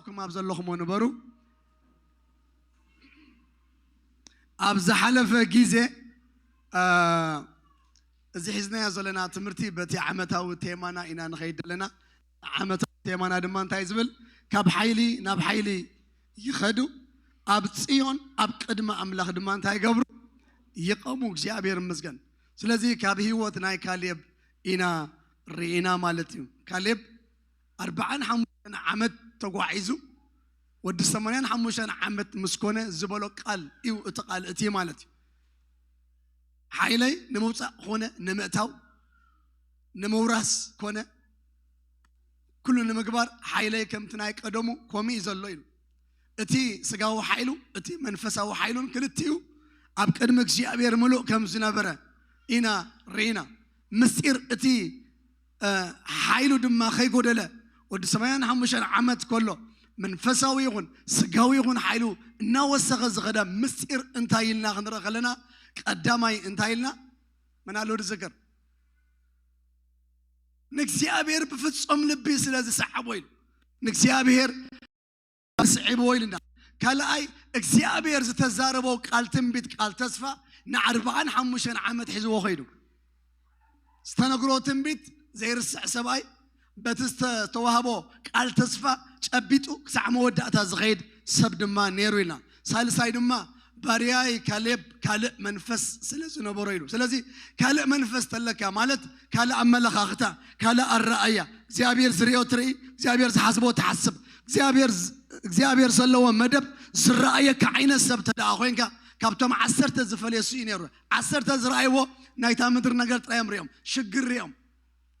ኩም ኣብ ዘለኹሞ ንበሩ። ኣብ ዝሓለፈ ግዜ፣ አ፣ እዚ ሒዝናዮ ዘለና ትምህርቲ በቲ ዓመታዊ ቴማና ኢና ንኸይድ ዘለና። ዓመታዊ ቴማና ድማ እንታይ ዝብል? ካብ ሓይሊ ናብ ሓይሊ ይኸዱ፣ ኣብ ጽዮን ኣብ ቅድሚ ኣምላኽ ድማ እንታይ ይገብሩ? ይቐሙ። እግዚኣብሔር ይመስገን። ስለዚ ካብ ህይወት ናይ ካሌብ ኢና ርኢና ማለት እዩ። ካሌብ ኣርብዓን ሓሙሽተን ዓመት ተጓዒዙ፣ ወዲ ሰማንያን ሓሙሽተን ዓመት ምስ ኮነ ዝበሎ ቃል እዩ፣ እቲ ቃል እቲ ማለት እዩ። ሓይለይ ንምውጻእ ኮነ ንምእታው፣ ንምውራስ ኮነ ኩሉ ንምግባር ሓይለይ ከምቲ ናይ ቀደሙ ከምኡ እዩ ዘሎ ኢሉ። እቲ ስጋዊ ሓይሉ፣ እቲ መንፈሳዊ ሓይሉን ክልቲኡ ኣብ ቅድሚ እግዚኣብሔር ምሉእ ከም ዝነበረ ኢና ርኢና። ምስጢር እቲ፣ እ፣ ሓይሉ ድማ ከይጎደለ፣ ወዲ ሰማንያን ሓሙሽተን ዓመት ከሎ መንፈሳዊ ይኹን ስጋዊ ይኹን ሓይሉ እናወሰኸ ዝኸዳ ምስጢር እንታይ ኢልና ክንርኢ ከለና፣ ቀዳማይ እንታይ ኢልና? መን ኣሎ ዝዝክር? ንእግዚኣብሔር ብፍጹም ልቢ ስለ ዝሰዓቦ ኢሉ። ንእግዚኣብሔር ስዒብዎ ኢልና። ካልኣይ፣ እግዚኣብሔር ዝተዛረቦ ቃል ትንቢት፣ ቃል ተስፋ ንኣርብዓን ሓሙሽተን ዓመት ሒዝዎ ኸይዱ። ዝተነግሮ ትንቢት ዘይርስዕ ሰብኣይ፣ በቲ ዝተዋህቦ ቃል ተስፋ ጨቢጡ ክሳዕ መወዳእታ ዝኸይድ ሰብ ድማ ነይሩ ኢልና። ሳልሳይ ድማ፣ ባርያይ ካሌብ ካልእ መንፈስ ስለ ዝነበሮ ኢሉ። ስለዚ ካልእ መንፈስ ተለካ ማለት ካልእ ኣመለኻኽታ፣ ካልእ ኣረኣእያ፣ እግዚኣብሔር ዝርእዮ ትርኢ፣ እግዚኣብሔር ዝሓስቦ ትሓስብ፣ እግዚኣብሔር ዝ-፣ እግዚኣብሔር ዘለዎ መደብ ዝረኣየካ ዓይነት ሰብ ተደኣ ኮይንካ፣ ካብቶም ዓሰርተ ዝፈልየ እሱ እዩ ነይሩ። ዓሰርተ ዝረኣይዎ ናይታ ምድሪ ነገር ጥራይ እዮም ሪኦም፣ ሽግር ሪኦም፣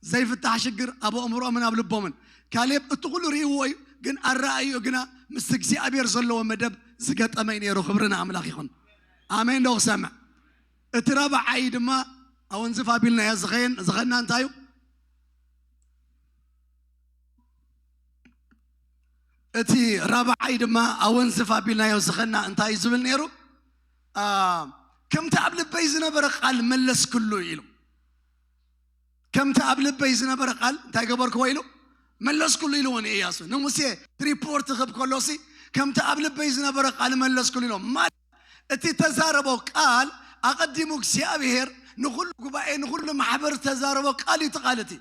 ዘይፍታሕ ሽግር ኣብ ኣእምሮኦምን ኣብ ልቦምን። ካሌብ እቲ ኩሉ ርእይዎ እዩ፣ ግን ኣረኣእዮ ግና ምስ እግዚኣብሔር ዘለዎ መደብ ዝገጠመ እዩ ነይሩ። ክብሪ ንኣምላኽ ይኹን። ኣሜን ዶ ክሰምዕ? እቲ ራብዓይ ድማ ኣወንዝፍ ኣቢልናዮ ዝኸየን-፣ ዝኸድና እንታይ እዩ? እቲ ራብዓይ ድማ ኣወንዝፍ ኣቢልናዮ ዝኸና እንታይ እዩ ዝብል ነይሩ? አ፣ "ከምቲ ኣብ ልበይ ዝነበረ ቃል መለስክሉ" ኢሉ። "ከምቲ ኣብ ልበይ ዝነበረ ቃል እንታይ ገበርክዎ?" ኢሉ፣ "መለስክሉ" ኢልዎ ንእያሱ። ንሙሴ ሪፖርት ክህብ ከሎሲ፣ "ከምቲ ኣብ ልበይ ዝነበረ ቃል መለስክሉ" ኢልዎ። ማለት እቲ ተዛረቦ ቃል ኣቐዲሙ እግዚኣብሔር ንኹሉ ጉባኤ፣ ንኹሉ ማሕበር ዝተዛረቦ ቃል እዩ። እቲ ቃል እቲ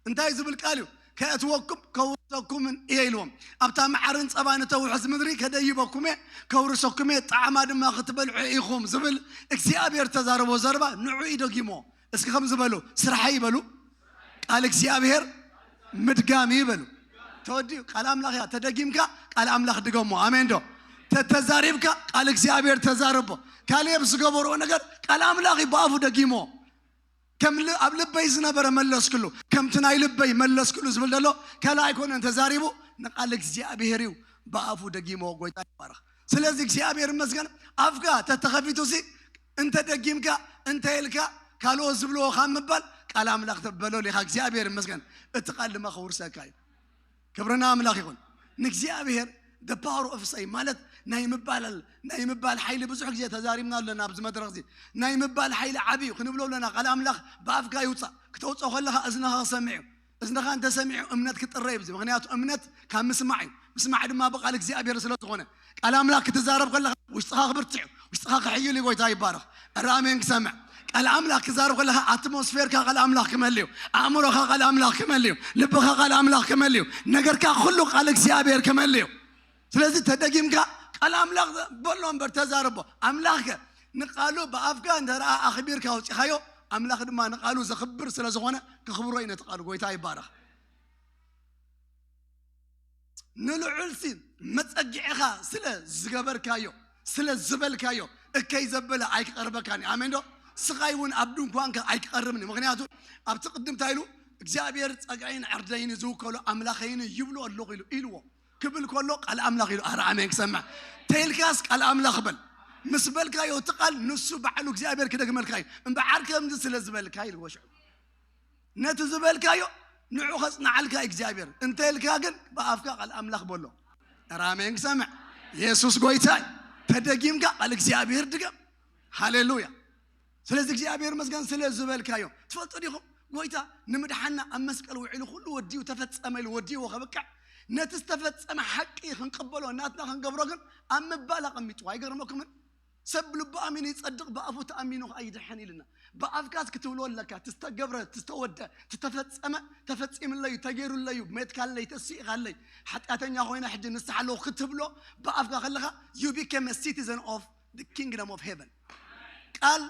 እንታይ ዝብል ቃል እዩ? "ከእትወኩም ከውርሰኩምን እየ" ኢልዎም። "ኣብታ መዓርን ጸባን እተውሕዝ ምድሪ ከደይበኩም እየ፣ ከውርሰኩም እየ፣ ጣዕማ ድማ ክትበልዑ ኢኹም" ዝብል እግዚኣብሔር ተዛረቦ ዘረባ ንዑ እዩ ደጊሞ። እስኪ ከም ዝበሉ፣ "ስራሐይ" ይበሉ፣ "ቃል እግዚኣብሔር ምድጋም" ይበሉ። ተወዲኡ፣ ቃል ኣምላኽ እያ። ተደጊምካ ቃል ኣምላኽ ድገሞ። ኣሜን ዶ? ተተዛሪብካ ቃል እግዚኣብሔር ተዛርቦ። ካሌብ ዝገበሮ ነገር ቃል ኣምላኽ እዩ ብኣፉ ደጊሞ። ከም ል-፣ "ኣብ ልበይ ዝነበረ መለስክሉ፣ ከምቲ ናይ ልበይ መለስክሉ" ዝብል ዘሎ ካልእ ኣይኮነን ተዛሪቡ፣ ንቃል እግዚኣብሔር እዩ ብኣፉ ደጊሞ። ጎይታ ይባረኽ። ስለዚ እግዚኣብሔር ይመስገን፣ ኣፍካ ተተኸፊቱሲ እንተ ደጊምካ፣ እንተ ኢልካ፣ ካልኦት ዝብልዎ ካብ ምባል ቃል ኣምላኽ ተበሎ ኢኻ። እግዚኣብሔር ይመስገን፣ እቲ ቃል ድማ ከውርሰካ እዩ። ክብርና ኣምላኽ ይኹን። ንእግዚኣብሔር the power of say ማለት ናይ ምባል፣ ናይ ምባል ሓይሊ ብዙሕ ግዜ ተዛሪብና ኣለና ኣብዚ መድረኽ እዚ። ናይ ምባል ሓይሊ ዓቢ እዩ ክንብሎ ኣለና። ቃል ኣምላኽ ብኣፍካ ይውጻእ። ክተውጽኦ ከለኻ እዝንኻ ክሰምዕ እዩ። እዝንኻ እንተሰሚዑ እምነት ክጥረ እዩ። ምኽንያቱ እምነት ካብ ምስማዕ እዩ። ምስማዕ ድማ ብቃል እግዚኣብሔር ስለ ዝኾነ። ቃል ኣምላኽ ክትዛረብ ከለኻ ውሽጥኻ ክብርትዕ እዩ። ውሽጥኻ ክሕይል እዩ። ጎይታ ይባረኽ። ኧረ ኣሜን ክሰምዕ። ቃል ኣምላኽ ክዛረብ ከለኻ ኣትሞስፌርካ ቃል ኣምላኽ ክመልእ እዩ። ኣእምሮኻ ቃል ኣምላኽ ክመልእ እዩ። ልብኻ ቃል ኣምላኽ ክመልእ እዩ። ነገርካ ኩሉ ቃል እግዚኣብሔር ክመልእ እዩ። ስለዚ ተደጊምካ ቃል ኣምላኽ በሎ እምበር ተዛረቦ። ኣምላኽከ ንቃሉ ብኣፍካ እንተ ደኣ ኣኽቢርካ ኣውጺኻዮ፣ ኣምላኽ ድማ ንቃሉ ዘኽብር ስለ ዝኾነ ክኽብሮ እዩ ነቲ ቃሉ። ጎይታ ይባረኽ። ንልዑልሲ መጸግዕኻ ስለ ዝገበርካዮ፣ ስለ ዝበልካዮ፣ እከይ ዘበለ ኣይክቐርበካን እዩ። ኣሜን ዶ? ስቓይ እውን ኣብ ድንኳንካ ኣይክቐርብን እዩ። ምኽንያቱ ኣብቲ ቅድም እንታይ ኢሉ? "እግዚኣብሔር ጸግዐይን ዕርደይን ዝውከሎ ኣምላኸይን ይብሎ ኣለኹ" ኢሉ፣ ኢልዎ። ክብል ከሎ ቃል ኣምላኽ ኢሉ። ኣረ ኣሜን ክሰምዕ። ተይልካስ ቃል ኣምላኽ በል። ምስ በልካዮ እቲ ቃል ንሱ ባዕሉ እግዚኣብሔር ክደግመልካ እዩ። እምበዓር ከምዚ ስለ ዝበልካ ኢልዎ ሽዑ። ነቲ ዝበልካዮ ንዑ ከጽንዓልካ እግዚኣብሔር። እንተ ኢልካ ግን ብኣፍካ ቃል ኣምላኽ በሎ። ኧረ ኣሜን ክሰምዕ። የሱስ ጎይታ እዩ። ተደጊምካ ቃል እግዚኣብሔር ድገም። ሃሌሉያ። ስለዚ እግዚኣብሔር መስገን ስለ ዝበልካዮ። ትፈልጡ ዲኹም? ጎይታ ንምድሓና ኣብ መስቀል ውዒሉ ኩሉ ወዲኡ ተፈጸመ ኢሉ ወዲእዎ ከብቅዕ፣ ነቲ ዝተፈጸመ ሓቂ ክንቅበሎ፣ ናትና ክንገብሮ ግን ኣብ ምባል ኣቐሚጥዎ። ኣይገርመኩምን? ሰብ ብልቡ ኣሚኑ ይጸድቕ፣ ብኣፉ ተኣሚኑ ኸኣ ይድሕን ኢልና። ብኣፍካስ ክትብሎ ኣለካ፣ ትስተገብረ፣ ትስተወደ፣ ትተፈጸመ፣ ተፈጺምለዩ፣ ተገይሩለዩ፣ ሜትካለይ፣ ተሲእኻለይ፣ ሓጢኣተኛ ኮይነ ሕጂ ንስሓ ኣለኹ ክትብሎ ብኣፍካ ከለኻ፣ you became a citizen of the kingdom of heaven. ቃል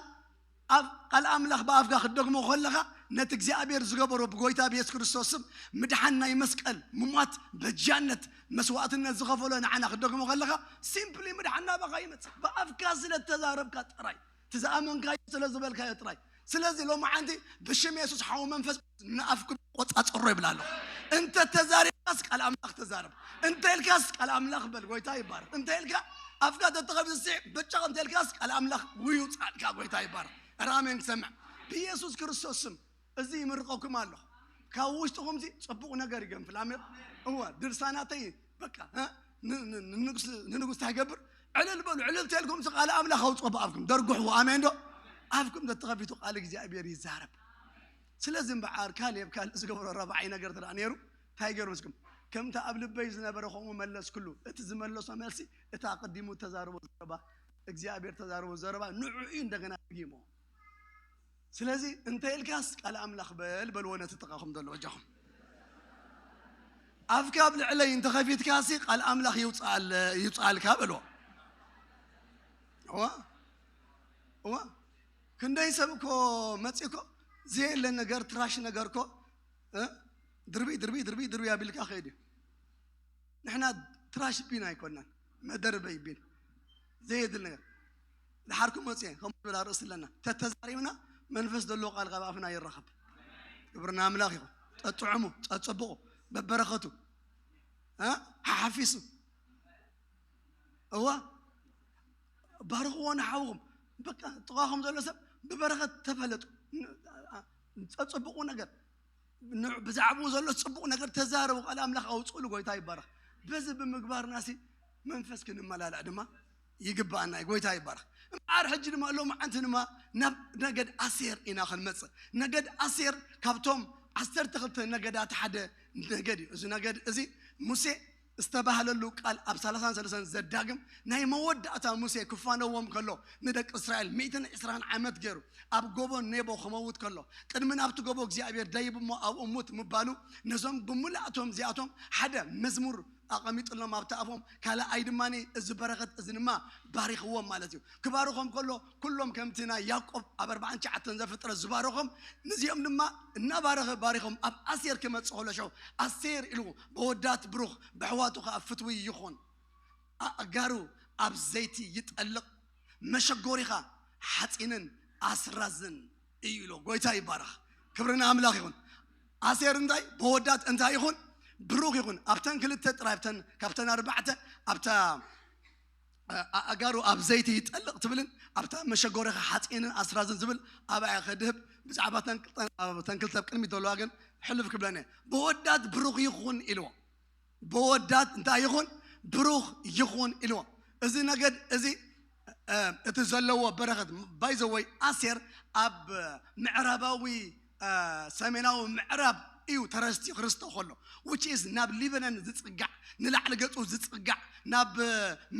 ኣብ ቃል ኣምላኽ ብኣፍካ ክትደግሞ ከለኻ፣ ነቲ እግዚኣብሔር ዝገበሮ ብጎይታ ብየሱስ ክርስቶስ ስም ምድሓን፣ ናይ መስቀል ምሟት፣ በጃነት፣ መስዋእትነት ዝኸፈሎ ንዓና ክትደግሞ ከለኻ፣ ሲምፕሊ ምድሓን ናባኻ ይመጽእ። ብኣፍካ ስለ እተዛረብካ ጥራይ፣ እቲ ዝኣመንካዮ ስለ ዝበልካዮ ጥራይ። ስለዚ ሎሚ ዓንቲ ብሽም የሱስ ሓው መንፈስ ንኣፍኩም ቆጻጸሮ ይብላ ኣለኹ። እንተ ተዛሪብካስ ቃል ኣምላኽ ተዛረብ። እንተ ኢልካስ ቃል ኣምላኽ በል፣ ጎይታ ይባረክ። እንተ ኢልካ ኣፍካ ተተኸፊቱ ስዕ ብጫቕ እንተ ኢልካስ ቃል ኣምላኽ ውዩ ጻልካ፣ ጎይታ ይባረክ። ራሜን ትሰምዕ ብኢየሱስ ክርስቶስ ስም። እዚ ይምርቐኩም ኣለኹ። ካብ ውሽጥኹም ሲ ጽቡቕ ነገር ይገንፍል። ኣሜን። እዋ ድርሳናተይ በቃ፣ እ? ን-፣ ን-፣ ንንጉስ፣ ንንጉስ እንታይ ይገብር? ዕልል በሉ፣ ዕልል ተልኩም ሲ ቃል ኣምላኽ ኣውጽኦ ብኣፍኩም። ደርጉሕዎ። ኣሜን ዶ? ኣፍኩም ተተኸፊቱ ቃል እግዚኣብሔር ይዛረብ። ስለዚ እምበዓር ካሌብ ካልእ ዝገብሮ ረባዓይ ነገር ተደኣ ነይሩ፣ እንታይ ገይሩ መስኩም? ከምቲ ኣብ ልበይ ዝነበረ ከምኡ መለስኩሉ። እቲ ዝመለሶ መልሲ፣ እቲ ኣቐዲሙ ተዛርቦ ዘረባ፣ እግዚኣብሔር ተዛርቦ ዘረባ ንዑ እዩ እንደገና ደጊሞ። ስለዚ እንተ ኢልካስ ቃል ኣምላኽ በል፣ በልዎ ነቲ ጥቓኹም ዘሎ በጃኹም። ኣፍካ ኣብ ልዕለይ እንተ ኸፊትካሲ ቃል ኣምላኽ ይውጽኣለ-፣ ይውጽኣልካ በልዎ። እዋ፣ እዋ። ክንደይ ሰብ እኮ መጺኡ እኮ ዘየለ ነገር፣ ትራሽ ነገር እኮ፣ እ? ድርብይ፣ ድርብይ፣ ድርብይ፣ ድርብይ ኣቢልካ ከይዱ እዩ። ንሕና ትራሽ ቢን ኣይኮናን፣ መደርበይ ቢን። ዘየድል ነገር። ድሓርኩም መጽየ፣ ከምኡ ዝብል ኣርእስቲ ኣለና። ተተዛሪብና፣ መንፈስ ዘለዎ ቃል ካብ ኣፍና ይረኸብ። ክብሪ ንኣምላኽ ይኹን። ጸጥዕሙ፣ ጸጽብቑ፣ በበረኸቱ። እ? ሓሓፊሱ። እዋ፣ ባርኽዎ ንሓውኹም። በቃ፣ ጥቓኹም ዘሎ ሰብ ብበረኸት ተፈለጡ። ን-፣ ጸጽብቑ ነገር። ን-፣ ብዛዕባኡ ዘሎ ጽቡቕ ነገር ተዛረቡ፣ ቃል ኣምላኽ ኣውጽኡሉ፣ ጎይታ ይባረኽ። በዚ ብምግባርና ሲ መንፈስ ክንመላላእ ድማ ይግባኣና እዩ፣ ጎይታ ይባረኽ። እምበኣር ሕጂ ድማ ሎማዓንቲ ድማ ናብ ነገድ ኣሴር ኢና ክንመጽእ። ነገድ ኣሴር ካብቶም ዓሰርተ ክልተ ነገዳት ሓደ ነገድ እዩ። እዚ ነገድ እዚ ሙሴ ዝተባህለሉ ቃል ኣብ ሰላሳን ሰለስተን ዘዳግም ናይ መወዳእታ ሙሴ ክፋነዎም ከሎ ንደቂ እስራኤል ሚእትን ዕስራን ዓመት ገይሩ ኣብ ጎቦ ኔቦ ክመውት ከሎ ቅድሚ ናብቲ ጎቦ እግዚኣብሔር ደይብ እሞ ኣብኡ ሙት ምባሉ ነዞም ብሙላእቶም እዚኣቶም ሓደ መዝሙር ኣቐሚጥሎም ኣብቲ ኣፎም፣ ካልኣይ ድማ እዚ በረኸት እዚ ድማ ባሪኽዎም ማለት እዩ። ክባርኾም ከሎ ኩሎም ከምቲ ናይ ያዕቆብ ኣብ ኣርባዓን ትሽዓተን ዘፍጥረት ዝባረኾም ንዚኦም ድማ እናባረኸ ባሪኾም ኣብ ኣሴር ክመጽእ ከሎ ሸው ኣሴር ኢሉ በወዳት ብሩኽ ብሕዋቱ ኸዓ ፍትዊ ይኹን። ኣእጋሩ ኣብ ዘይቲ ይጠልቕ፣ መሸጎሪኻ ሓጺንን ኣስራዝን እዩ ኢሉ። ጎይታ ይባረኽ። ክብሪ ንኣምላኽ ይኹን። ኣሴር እንታይ? በወዳት እንታይ ይኹን? ብሩኽ ይኹን። ኣብተን ክልተ ጥራይ፣ ኣብተን፣ ካብተን ኣርባዕተ፣ ኣብታ፣ እ፣ ኣእጋሩ ኣብ ዘይቲ ይጠልቕ ትብልን ኣብታ መሸጎሪኻ ሓጺንን ኣስራዝን ዝብል ኣባያ ከድህብ ብዛዕባ ተን ክልተ፣ ተን ክልተ ኣብ ቅድሚት ዘለዋ ግን ሕልፍ ክብለኒ። በወዳት ብሩኽ ይኹን ኢልዎ። በወዳት እንታይ ይኹን? ብሩኽ ይኹን ኢልዎ። እዚ ነገድ እዚ፣ እ፣ እቲ ዘለዎ በረኸት፣ ባይ ዘ ወይ ኣሴር ኣብ ምዕራባዊ፣ እ፣ ሰሜናዊ ምዕራብ እዩ ተረስቲ ክርስቶ ከሎ፣ which is ናብ ሊበነን ዝጽጋዕ፣ ንላዕሊ ገጹ ዝጽጋዕ፣ ናብ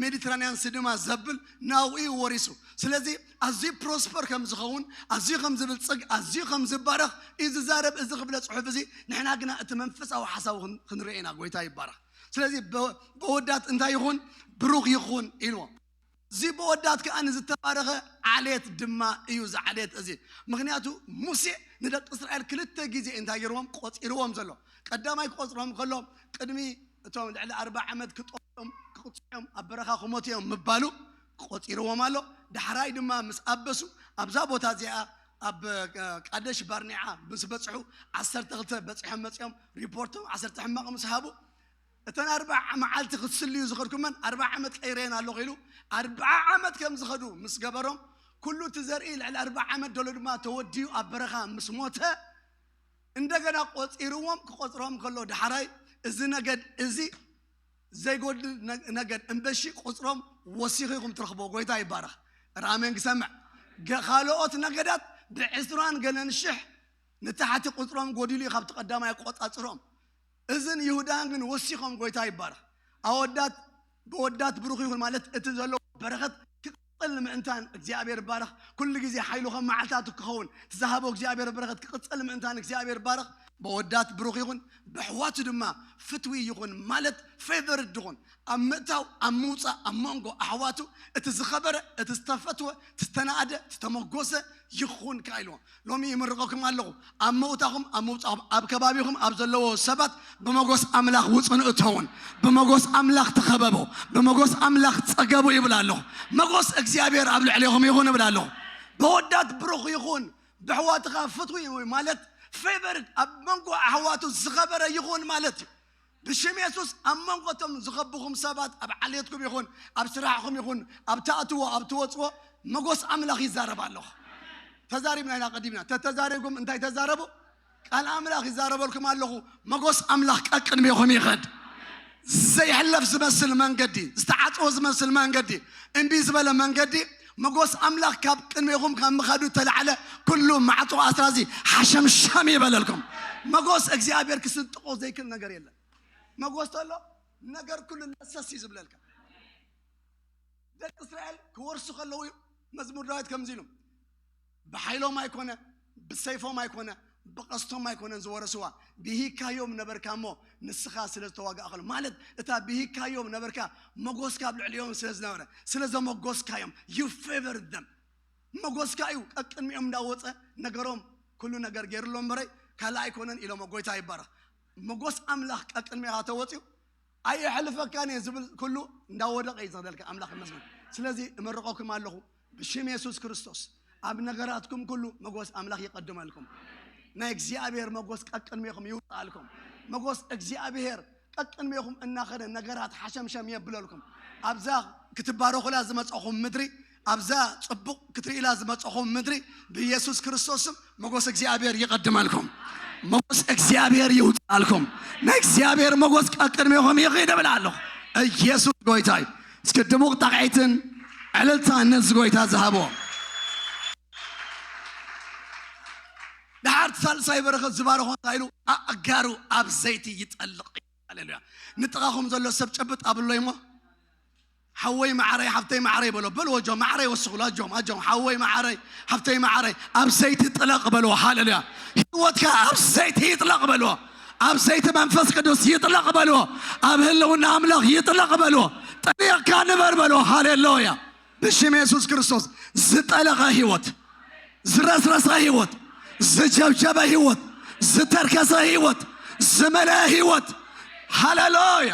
ሜዲትራንያን ስድማ ዘብል ናብኡ እዩ ወሪሱ። ስለዚ ኣዝዩ ፕሮስፐር ከም ዝኸውን፣ ኣዝዩ ከም ዝብልጽግ፣ ኣዝዩ ከም ዝባረኽ እዩ ዝዛረብ እዚ ክፍለ ጽሑፍ እዚ። ንሕና ግና እቲ መንፈሳዊ ሓሳቡ ክን-፣ ክንርኢ ኢና። ጎይታ ይባረኽ። ስለዚ በ-፣ በወዳት እንታይ ይኹን? ብሩኽ ይኹን ኢልዎ። እዚ በወዳት ከኣ ንዝተባረኸ ዓሌት ድማ እዩ፣ እዚ ዓሌት እዚ። ምኽንያቱ ሙሴ ንደቂ እስራኤል ክልተ ግዜ እንታይ ገይርዎም? ቆጺርዎም ዘሎ። ቀዳማይ ክቆጽሮም ከሎ ቅድሚ እቶም ልዕሊ ኣርብዓ ዓመት ክጠፍኦም፣ ክቕጽዑ እዮም፣ ኣብ በረኻ ክሞቱ እዮም ምባሉ ቆጺርዎም ኣሎ። ዳሕራይ ድማ ምስ ኣበሱ ኣብዛ ቦታ እዚኣ ኣብ፣ እ፣ ቃደሽ ባርኔዓ ምስ በጽሑ ዓሰርተ ክልተ በጺሖም መጺኦም ሪፖርቶም ዓሰርተ ሕማቕ ምስ ሃቡ እተን ኣርብዓ መዓልቲ ክትስልዩ ዝኸድኩመን ኣርብዓ ዓመት ቀይረየን ኣለኹ ኢሉ ኣርብዓ ዓመት ከም ዝኸዱ ምስ ገበሮም ኩሉ እቲ ዘርኢ ልዕሊ ኣርብዓ ዓመት ደሎ ድማ ተወዲኡ ኣብ በረኻ ምስ ሞተ እንደገና ቆጺርዎም ክቆጽሮም ከሎ ዳሕራይ እዚ ነገድ እዚ ዘይጎድል ነ-፣ ነገድ እምበሺ ቁጽሮም ወሲኹ ኢኹም ትረኽቦ። ጎይታ ይባረኽ። ራሜን ክሰምዕ ገ-፣ ካልኦት ነገዳት ብዕስራን ገለን ሽሕ ንታሕቲ ቁጽሮም ጎዲሉ እዩ ካብቲ ቀዳማይ ኣቆጻጽሮም። እዝን ይሁዳን ግን ወሲኾም ጎይታ ይባረኽ ኣወዳት ብወዳት ብሩኽ ይኹን ማለት እቲ ዘለዎ በረኸት ክቕጽል ምእንታን እግዚኣብሔር ይባረኽ። ኩሉ ግዜ ሓይሉ ከም መዓልታቱ ክኸውን ትዝሃቦ እግዚኣብሔር በረኸት ክቕጽል ምእንታን እግዚኣብሔር ይባረኽ። ብወዳት ብሩኽ ይኹን ብሕዋቱ ድማ ፍትዊ ይኹን ማለት ፌቨርድ ድኹን ኣብ ምእታው ኣብ ምውፃእ ኣብ መንጎ ኣሕዋቱ እቲ ዝኸበረ እቲ ዝተፈትወ ዝተናእደ ዝተመጎሰ ይኹን ከኣ ኢልዎም። ሎሚ ይምርቐኩም ኣለኹ ኣብ መውታኹም ኣብ ምውፃኹም ኣብ ከባቢኹም ኣብ ዘለዎ ሰባት ብመጎስ ኣምላኽ ውፅኑ እተውን። ብመጎስ ኣምላኽ ተኸበቡ። ብመጎስ ኣምላኽ ፀገቡ ይብል ኣለኹ። መጎስ እግዚኣብሔር ኣብ ልዕሌኹም ይኹን እብል ኣለኹ። ብወዳት ብሩኽ ይኹን ብሕዋትኻ ፍትዊ ማለት ፌቨርድ ኣብ መንጎ ኣሕዋቱ ዝኸበረ ይኹን ማለት እዩ። ብሽም የሱስ ኣብ መንጎ እቶም ዝኸብኹም ሰባት ኣብ ዓሌትኩም ይኹን ኣብ ስራሕኹም ይኹን ኣብ ትኣትዎ ኣብ ትወፅዎ መጎስ ኣምላኽ ይዛረብ ኣለኹ። ተዛሪብና ኢና ቀዲምና ተተዛሪብኩም እንታይ ተዛረቡ? ቃል ኣምላኽ ይዛረበልኩም ኣለኹ። መጎስ ኣምላኽ ቀቅድሜኹም ይኸድ። ዘይሕለፍ ዝመስል መንገዲ ዝተዓፅወ ዝመስል መንገዲ እምቢ ዝበለ መንገዲ መጎስ ኣምላኽ ካብ ቅድሜኹም ካብ ምኻዱ ተላዕለ ኩሉ ማዕፆ ኣስራዚ ሓሸምሸም ይበለልኩም። መጎስ እግዚኣብሔር ክስንጥቆ ዘይክል ነገር የለን። መጎስ ተሎ ነገር ኩሉ ለሰስ እዩ ዝብለልካ። ደቂ እስራኤል ክወርሱ ከለዉ እዩ መዝሙር ዳዊት ከምዚ ኢሉ ብሓይሎም ኣይኮነ ብሰይፎም ኣይኮነ ብቐስቶም ኣይኮነን ዝወረስዋ ብሂካዮም ነበርካ እሞ ንስኻ ስለ ዝተዋጋእኸሎም ማለት እታ ብሂካዮም ነበርካ መጎስካ ኣብ ልዕሊኦም ስለ ዝነበረ ስለ ዘመጎስካዮም you favored them። መጎስካ እዩ ቀቅድሚኦም እንዳወፀ ነገሮም ኩሉ ነገር ገይሩሎም እምበረይ ካልእ ኣይኮነን ኢሎሞ። ጎይታ ይባረኽ። መጎስ ኣምላኽ ቀቅድሚኻ ተወፅዩ ኣየሕልፈካን እየ ዝብል ኩሉ እንዳወደቐ እዩ ዝኸደልካ ኣምላኽ ይመስገን። ስለዚ እምርቐኩም ኣለኹ ብሽም የሱስ ክርስቶስ ኣብ ነገራትኩም ኩሉ መጎስ ኣምላኽ ይቐድመልኩም። ናይ እግዚኣብሔር መጎስ ቀቅድሜኹም ይውጣልኩም። መጎስ እግዚኣብሔር ቀቅድሜኹም እናኸደ ነገራት ሓሸምሸም የብለልኩም። ኣብዛ ክትባረኹላ ዝመፀኹም ምድሪ ኣብዛ ፅቡቕ ክትርእላ ዝመፀኹም ምድሪ ብኢየሱስ ክርስቶስም መጎስ እግዚኣብሔር ይቐድመልኩም። መጎስ እግዚኣብሔር ይውጣልኩም። ናይ እግዚኣብሔር መጎስ ቀቅድሜኹም ይኺድ እብል ኣለኹ። ኢየሱስ ጎይታይ እስኪ ድሙቕ ጣቕዒትን ዕልልታ ነዚ ጎይታ ዝሃቦ። ድሓር ሳልሳይ በረኸት ዝባረኾ እንታይ ኢሉ ኣእጋሩ ኣብ ዘይቲ ይጠልቕ። ሃሌሉያ። ንጥቓኹም ዘሎ ሰብ ጨብጥ ኣብሎ እሞ ሓወይ ማዕረይ ሓፍተይ ማዕረይ በሎ በልዎ። ጆ ማዕረይ ወስኹሉ ኣጆም ኣጆም ሓወይ ማዕረይ ሓፍተይ ማዕረይ ኣብ ዘይቲ ጥለቕ በልዎ። ሃሌሉያ። ህይወትካ ኣብ ዘይቲ ይጥለቕ በልዎ። ኣብ ዘይቲ መንፈስ ቅዱስ ይጥለቕ በልዎ። ኣብ ህልውና ኣምላኽ ይጥለቕ በልዎ። ጠሊቕካ ንበር በልዎ። ሃሌሉያ። ብሽም የሱስ ክርስቶስ ዝጠለቐ ህይወት ዝረስረሰ ህይወት ዝጀብጀበ ህይወት ዝተርከሰ ህይወት ዝመለአ ህይወት። ሃሌሉያ።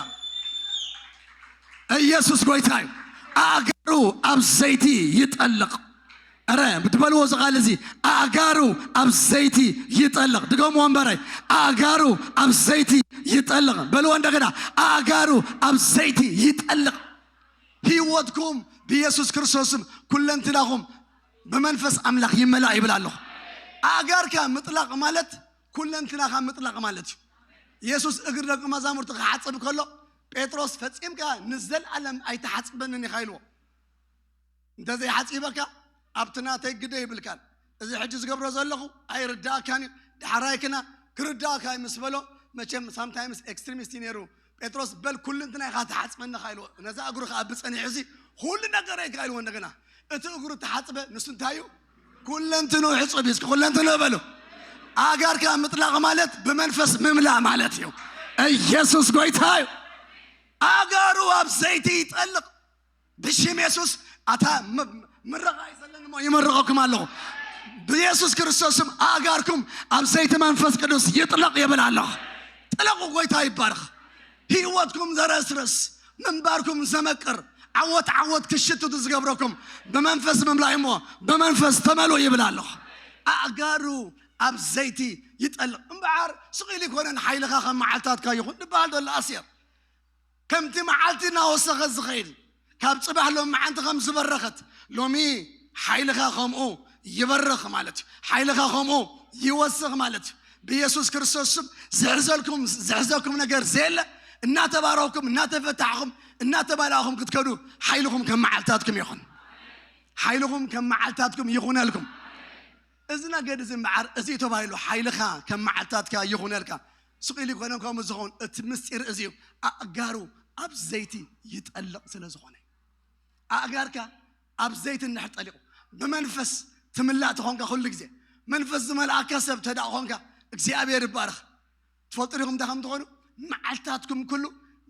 ኢየሱስ ጎይታ እዩ። ኣእጋሩ ኣብ ዘይቲ ይጠልቕ። ረ ብትበልዎ እዚ ቃል እዚ ኣእጋሩ ኣብ ዘይቲ ይጠልቕ። ድገምዎ እምበረይ ኣእጋሩ ኣብ ዘይቲ ይጠልቕ በልዎ እንደገና ኣእጋሩ ኣብ ዘይቲ ይጠልቕ። ህይወትኩም ብኢየሱስ ክርስቶስም ኩለንትናኹም ብመንፈስ ኣምላኽ ይመላእ ይብል ኣለኹ። ኣእጋርካ ምጥላቕ ማለት ኩለንትናኻ ምጥላቕ ማለት እዩ። ኢየሱስ እግሪ ደቂ መዛሙርቲ ክሓጽብ ከሎ ጴጥሮስ ፈጺምካ ንዘለኣለም ኣይትሓጽበንን ኢኻ ኢልዎ። እንተዘይሓጺበካ ኣብቲ ናተይ ግደ ይብልካን እዚ ሕጂ ዝገብሮ ዘለኹ ኣይርዳእካን እዩ። ዳሕራይክና ክርዳእካ እዩ ምስ በሎ መቸም ሳምታይምስ ኤክስትሪሚስት እዩ ነይሩ። ጴጥሮስ በል ኩልንትናይኻ ትሓጽበኒ ኢኻ ኢልዎ። ነዛ እግሩ ከኣ ብጸኒሑ እዚ ኩሉ ነገረይ ኢኻ ኢልዎ። እንደገና እቲ እግሩ ተሓጽበ ንሱ እንታይ እዩ? ኩለንትኑ ሕጹብ እዩ። እስኪ ኩለንትኑ በሉ። ኣእጋርካ ምጥላቕ ማለት ብመንፈስ ምምላእ ማለት እዩ። ኢየሱስ ጎይታ እዩ። ኣእጋሩ ኣብ ዘይቲ ይጠልቕ። ብሽም የሱስ ኣታ ምረቓ ይዘለኒ እሞ ይመርቐኩም ኣለኹ። ብየሱስ ክርስቶስም ኣእጋርኩም ኣብ ዘይቲ መንፈስ ቅዱስ ይጥለቕ ይብል ኣለኹ። ጥለቑ። ጎይታ ይባርኽ። ህይወትኩም ዘረስርስ ምንባርኩም ዘመቅር ዓወት ዓወት ክሽትቱ ዝገብረኩም ብመንፈስ ምምላእ እሞ ብመንፈስ ተመሉ ይብል ኣለኹ። ኣእጋሩ ኣብ ዘይቲ ይጠልቕ እምበዓር ስቕ ኢሉ ይኮነን ሓይልኻ ከም መዓልታትካ ይኹን ዝበሃል ዘሎ ኣስየር ከምቲ መዓልቲ እናወሰኸ ዝኸይድ ካብ ጽባሕ ሎም መዓንቲ ከም ዝበረኸት ሎሚ ሓይልኻ ከምኡ ይበርኽ ማለት እዩ። ሓይልኻ ከምኡ ይወስኽ ማለት እዩ። ብኢየሱስ ክርስቶስ ስም ዝሕዘልኩም ዝሕዘኩም ነገር ዘየለ እናተባረኽኩም እናተፈታሕኹም እናተባላእኹም ክትከዱ ሓይልኹም ከም መዓልታትኩም ይኹን። ሓይልኹም ከም መዓልታትኩም ይኹነልኩም። እዚ ነገድ እዚ እምበዓር እዚ ተባሂሉ ሓይልኻ ከም መዓልታትካ ይኹነልካ። ስቕ ኢሉ ይኮነን ከምኡ ዝኸውን፣ እቲ ምስጢር እዚ እዩ። ኣእጋሩ ኣብ ዘይቲ ይጠልቕ ስለ ዝኾነ፣ ኣእጋርካ ኣብ ዘይቲ እንድሕር ጠሊቑ፣ ብመንፈስ ትምላእ ተኾንካ፣ ኩሉ ግዜ መንፈስ ዝመልኣካ ሰብ ተዳ ኾንካ፣ እግዚኣብሔር ይባረኽ። ትፈልጡ ዲኹም እንታይ ከም ትኾኑ? መዓልታትኩም ኩሉ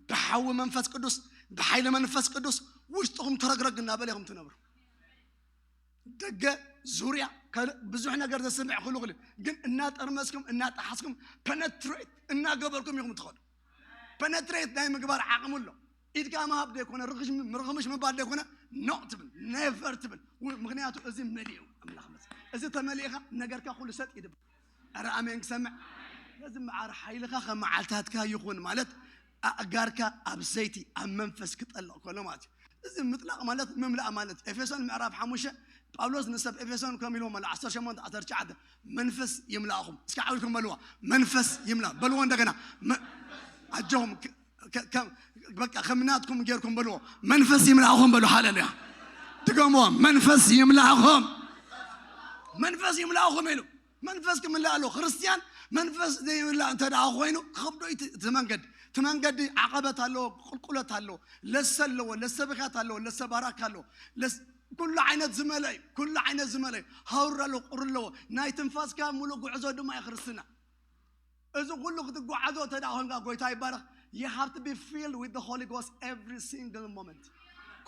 ብሓዊ መንፈስ ቅዱስ፣ ብሓይሊ መንፈስ ቅዱስ ውሽጥኹም ተረግረግ እናበለ ኢኹም ትነብሩ። ደገ ዙርያ ካልእ ብዙሕ ነገር ዘስምዕ ክሉ ክሉ፣ ግን እናጠርመስኩም እናጠሓስኩም፣ ፐነትሬት እናገበርኩም ኢኹም ትኸዱ። ፐነትሬት ናይ ምግባር ዓቕሚ ኣሎ። ኢድካ ምሃብ ደይኮነ፣ ርኽሽ-፣ ርኽምሽ ምባል ደይኮነ፣ ኖ ትብል፣ ኔቨር ትብል። ው-፣ ምኽንያቱ እዚ መሊኡ ኣምላኽ መስ-፣ እዚ ተመሊእኻ ነገርካ ኩሉ ሰጥ ይድብ። ኣረ ኣሜን ክሰምዕ። ስለዚ መዓር ሓይልኻ ከም መዓልታትካ ይኹን ማለት፣ ኣእጋርካ ኣብ ዘይቲ ኣብ መንፈስ ክጠልቕ ከሎ ማለት እዩ። እዚ ምጥላቕ ማለት ምምላእ ማለት እዩ። ኤፌሶን ምዕራፍ ሓሙሽተ ጳውሎስ ንሰብ ኤፌሶን ከም ኢልዎም ኣሎ፣ ዓሰርተ ሸሞንተ ዓሰርተ ትሽዓተ፣ መንፈስ ይምላእኹም። እስኪ ዓው ኢልኩም በልዋ፣ መንፈስ ይምላ። በልዎ እንደገና፣ መ-፣ ኣጆኹም፣ ከ-፣ ከ-፣ ከም-፣ በቃ ከም ናትኩም ጌርኩም በልዎ፣ መንፈስ ይምላእኹም በሉ። ሃሌሉያ። ድገምዎ፣ መንፈስ ይምላእኹም፣ መንፈስ ይምላእኹም ኢሉ። መንፈስ ክምላእ ኣለዎ። ክርስትያን መንፈስ ዘይምላእ እንተ ደኣ ኮይኑ ክኸብዶ እዩ እቲ፣ እቲ መንገዲ። እቲ መንገዲ ዓቐበት ኣለዎ፣ ቁልቁለት ኣለዎ፣ ለሰ ኣለዎ፣ ለሰ ብኽያት ኣለዎ፣ ለሰ ባራካ ኣለዎ፣ ለስ-፣ ኩሉ ዓይነት ዝመልአ እዩ። ኩሉ ዓይነት ዝመልአ እዩ። ሃውር ኣለዎ፣ ቁሪ ኣለዎ። ናይ ትንፋስካ ሙሉእ ጉዕዞ ድማ እዩ ክርስትና። እዚ ኩሉ ክትጓዓዞ እንተ ደኣ ኮንካ፣ ጎይታ ይባረኽ፣ you have to be filled with the Holy Ghost every single moment።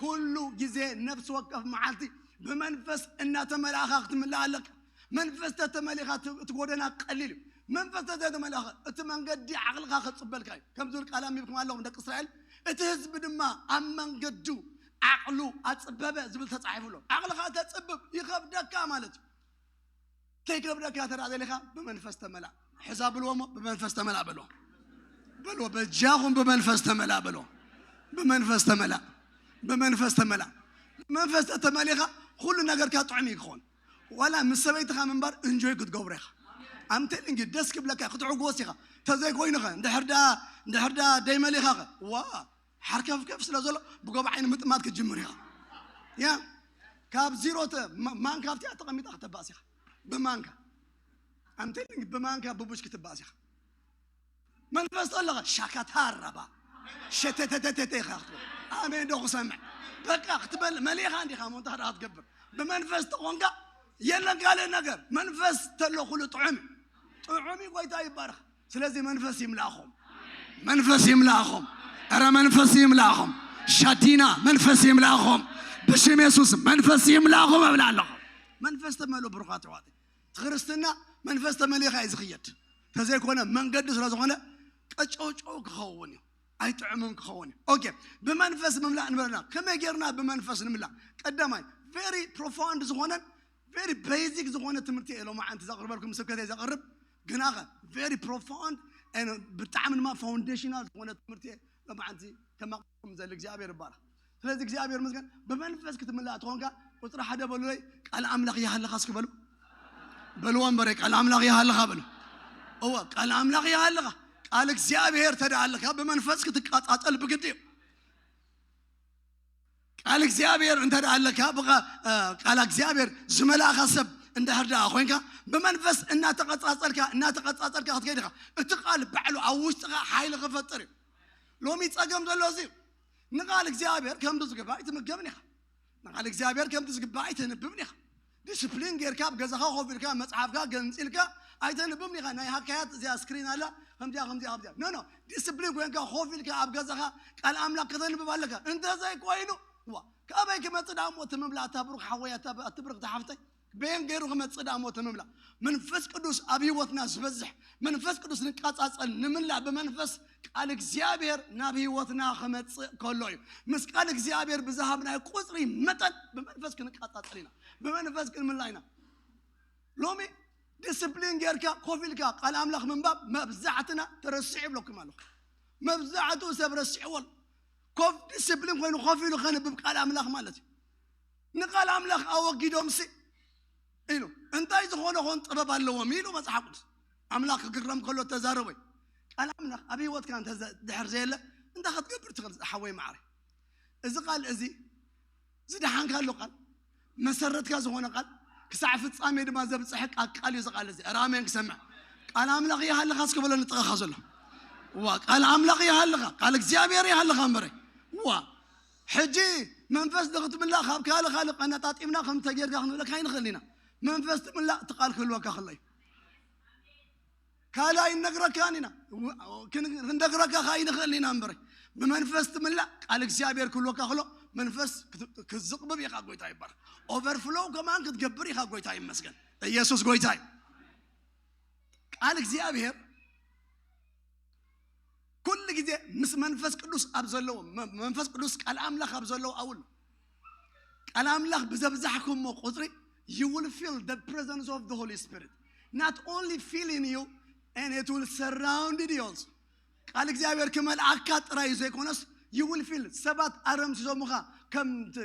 ኩሉ ግዜ፣ ነፍሲ ወከፍ መዓልቲ ብመንፈስ እናተመላእኻ ክትምላእ ኣለካ። መንፈስ ተተመሊኻ፣ እቲ፣ እቲ ጎደና ቀሊል እዩ። መንፈስ ተተመሊኻ፣ እቲ መንገዲ ዓቕልኻ ከጽበልካ እዩ። ከም ዝብል ቃል ኣንቢብኩም ኣለኹም፣ ደቂ እስራኤል፣ እቲ ህዝቢ ድማ ኣብ መንገዱ ዓቕሉ ኣጽበበ ዝብል ተጻሒፉ ኣሎ። ዓቕልኻ ተጽብብ፣ ይኸብደካ ማለት እዩ። ከይከብደካ ተራ ደሊኻ ብመንፈስ ተመላእ። ሕዛ ብልዎ እሞ ብመንፈስ ተመላእ በልዎ። በልዎ፣ በጃኹም ብመንፈስ ተመላእ በልዎ። ብመንፈስ ተመላእ። ብመንፈስ ተመላእ። ብመንፈስ ተተመሊኻ ኩሉ ነገርካ ጥዑም እዩ ክኾን። ዋላ ምስ ሰበይትኻ ምንባር እንጆይ ክትገብሮ ኢኻ። ኣምቴሊንግ ደስ ክብለካ፣ ክትዕጎስ ኢኻ። ተዘይኮይኑኸ፣ እንድሕር ዳ፣ እንድሕር ዳ ደይመሊኻኸ፣ ዋ፣ ሓርከፍከፍ ስለ ዘሎ ብጎብ ዓይኒ ምጥማት ክትጅምር ኢኻ። ያ፣ ካብ ዚሮ ተ-፣ ማ-፣ ማንካ ኣብቲኣ ተቐሚጣ ክተባእስ ኢኻ። ብማንካ። ኣምቴሊንግ ብማንካ ብቡሽ ክትባእስ ኢኻ። መንፈስ ተለኸ ሻካታራባ ሸተተተተተ ኢኻ ክትብል። ኣሜን ዶ ክሰምዕ? በቃ ክትበል መሊኻ እንዲኻ እሞ እንታይ ደኣ ክትገብር? ብመንፈስ ተኾንካ የለን ካልእ ነገር። መንፈስ ተሎ ኩሉ ጥዑም እዩ። ጥዑም እዩ፣ ጎይታ ይባረኽ። ስለዚ መንፈስ ይምላእኹም። መንፈስ ይምላእኹም። ኧረ መንፈስ ይምላእኹም። ሻዲና መንፈስ ይምላእኹም። ብሽም የሱስ መንፈስ ይምላእኹም እብል ኣለኹ። መንፈስ ተመልኡ ብሩኻት ኣሕዋተይ። እቲ ክርስትና መንፈስ ተመሊእካ እዩ ዝኽየድ። ተዘይኮነ መንገዲ ስለ ዝኾነ ቀጨውጨው ክኸውን እዩ። ኣይጥዕምን ክኸውን እዩ። ኦኬ፣ ብመንፈስ ምምላእ ንበለና። ከመይ ጌርና ብመንፈስ ንምላእ? ቀዳማይ፣ ቨሪ ፕሮፋውንድ ዝኾነን ቨሪ ቤዚክ ዝኾነ ትምህርቲ እየ ሎማዓንቲ ዘቕርበልኩም፣ ስብከተይ ዘቕርብ። ግናኸ ቨሪ ፕሮፋውንድ፣ ብጣዕሚ ድማ ፋውንዴሽናል ዝኾነ ትምህርቲ እየ ሎማዓንቲ ከማቕርበልኩም ዘል። እግዚኣብሔር ይባረኽ። ስለዚ እግዚኣብሔር ይመስገን። ብመንፈስ ክትምላእ ትኾንካ፣ ቁፅሪ ሓደ በሉለይ፣ ቃል ኣምላኽ ይሃልኻ እስኪ በሉ። በልዎ እምበረ፣ ቃል ኣምላኽ ይሃልኻ በሉ። እወ፣ ቃል ኣምላኽ ይሃልኻ። ቃል እግዚኣብሔር ተደኣ ኣለካ፣ ብመንፈስ ክትቃጻጸል ብግዲ እዩ። ቃል እግዚኣብሔር እንተ ደኣ ኣለካ፣ ብቃ-፣ እ፣ ቃል እግዚኣብሔር ዝመልኣኻ ሰብ እንድሕር ደኣ ኮይንካ፣ ብመንፈስ እናተቐጻጸልካ፣ እናተቐጻጸልካ ክትከይድ ኢኻ። እቲ ቃል ባዕሉ ኣብ ውሽጥኻ ሓይሊ ክፈጥር እዩ። ሎሚ ጸገም ዘሎ እዚ እዩ። ንቃል እግዚኣብሔር ከምቲ ዝግባእ ኣይትምገብን ኢኻ። ንቃል እግዚኣብሔር ከምቲ ዝግባእ ኣይተንብብን ኢኻ። ዲስፕሊን ጌርካ ኣብ ገዛኻ ኮፍ ኢልካ መጽሓፍካ ገንጺልካ ኣይተንብብን ኢኻ። ናይ ሃካያት እዚኣ ስክሪን ኣላ፣ ከምዚኣ፣ ከምዚኣ፣ ከምዚኣ። ኖ፣ ኖ። ዲስፕሊን ኮይንካ ኮፍ ኢልካ ኣብ ገዛኻ ቃል ኣምላኽ ከተንብብ ኣለካ። እንተዘይኮይኑ፣ ዋ፣ ካበይ ክመጽእ ደኣ እሞ እቲ ምምላእ? ኣታ ብሩኽ ሓወይ፣ ኣታ ብ-፣ ኣቲ ብርኽቲ ሓፍተይ፣ በየን ገይሩ ክመጽእ ደኣ እሞ እቲ ምምላእ? መንፈስ ቅዱስ ኣብ ህይወትና ዝበዝሕ፣ መንፈስ ቅዱስ ንቃጻጸል፣ ንምላእ ብመንፈስ ቃል እግዚኣብሔር ናብ ህይወትና ክመጽእ ከሎ እዩ። ምስ ቃል እግዚኣብሔር ብዝሃብናዮ ቁጽሪ መጠን ብመንፈስ ክንቃጻጸል ኢና፣ ብመንፈስ ክንምላእ ኢና። ሎሚ ዲስፕሊን ጌርካ ኮፍ ኢልካ ቃል ኣምላኽ ምንባብ መብዛሕትና ተረሲዑ ይብለኩም ኣለኹ። መብዛሕትኡ ሰብ ረሲዕዎ ኣሎ። ኮፍ፣ ዲስፕሊን ኮይኑ ኮፍ ኢሉ ከንብብ ቃል ኣምላኽ ማለት እዩ። ንቃል ኣምላኽ ኣወጊዶምሲ ኢሉ፣ እንታይ ዝኾነ ኾን ጥበብ ኣለዎም ኢሉ መጽሓፍ ቅዱስ። ኣምላኽ ክግረም ከሎ ተዛረቦ እዩ። ቃል ኣምላኽ ኣብ ህይወትካ እንተ ዘ-፣ ድሕር ዘየለ እንታይ ክትገብር ትኽእል ሓወይ መዓረይ? እዚ ቃል እዚ ዝደሓንካሉ ቃል፣ መሰረትካ ዝኾነ ቃል፣ ክሳዕ ፍጻሜ ድማ ዘብጽሐካ ቃል እዩ። እዚ ቃል እዚ፣ ኧረ ኣሜን ክሰምዕ። ቃል ኣምላኽ ይሃልኻ እስኪ በሎ ንጥቓኻ ዘሎ። ዋ ቃል ኣምላኽ ይሃልኻ፣ ቃል እግዚኣብሔር ይሃልኻ እምበረ። ዋ ሕጂ መንፈስ ንክትምላእ ካብ ካልእ ካልእ ቀነጣጢምና ከምተ ጌርካ ክንብለካ ኣይንኽእል ኢና። መንፈስ ትምላእ እቲ ቃል ክህልወካ ከሎ እዩ። ካልእ ኣይንነግረካን ኢና፣ ክንነግረካ ከ ኣይንኽእል ኢና እምበረ። ብመንፈስ ትምላእ ቃል እግዚኣብሔር ክህልወካ ከሎ መንፈስ ክዝቕብብ ኢኻ። ጎይታ ይባረክ። ኦቨርፍሎው ከማን ክትገብር ኢኻ። ጎይታ ይመስገን። ኢየሱስ ጎይታ እዩ። ቃል እግዚኣብሔር ኩሉ ግዜ ምስ መንፈስ ቅዱስ ኣብ ዘለዎ መንፈስ ቅዱስ ቃል ኣምላኽ ኣብ ዘለዎ ኣውል ቃል ኣምላኽ ብዘብዛሕኩሞ ቁፅሪ you will feel the presence of the Holy Spirit, not only filling you, and it will surround you also. ቃል እግዚኣብሔር ክመልኣካ ጥራይ ዘይኮነስ you will feel ሰባት ኣረምሲሶምኻ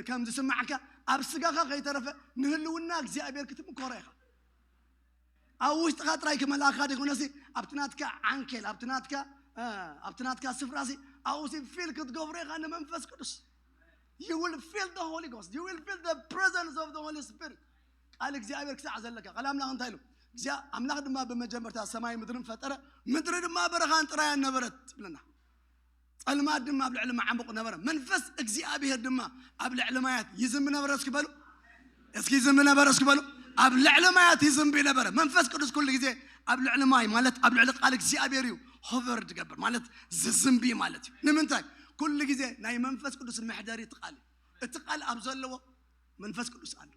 ከም ዝስማዕካ ኣብ ስጋኻ ከይተረፈ ንህልውና እግዚኣብሔር ክትምኮሮ ኢኻ። ኣብ ውሽጥኻ ጥራይ ክመልኣካ ዘይኮነሲ ኣብቲ ናትካ ዓንኬል ኣብቲ ናትካ ኣብቲ ናትካ ስፍራሲ ኣብኡሲ ፊል ክትገብሮ ኢኻ ንመንፈስ ቅዱስ። You will feel the Holy Ghost, you will feel the presence of the Holy Spirit. ቃል እግዚኣብሔር ክሳዕ ዘለካ ቃል ኣምላኽ እንታይ ኢሉ? እግዚኣብሔር ኣምላኽ ድማ ብመጀመርታ ሰማይ ምድርን ፈጠረ፣ ምድሪ ድማ በረኻን ጥራያን ነበረት ትብለና። ጸልማት ድማ ኣብ ልዕሊ መዓሙቕ ነበረ፣ መንፈስ እግዚኣብሔር ድማ ኣብ ልዕሊ ማያት ይዝንቢ ነበረ። እስኪ በሉ፣ እስኪ ይዝንቢ ነበረ። እስኪ በሉ፣ ኣብ ልዕሊ ማያት ይዝንቢ ነበረ። መንፈስ ቅዱስ ኩሉ ግዜ ኣብ ልዕሊ ማይ ማለት ኣብ ልዕሊ ቃል እግዚኣብሔር እዩ ሆቨር ዝገብር ማለት ዝዝንቢ ማለት እዩ። ንምንታይ? ኩሉ ግዜ ናይ መንፈስ ቅዱስ መሕደሪ እቲ ቃል እዩ። እቲ ቃል ኣብ ዘለዎ መንፈስ ቅዱስ ኣሎ።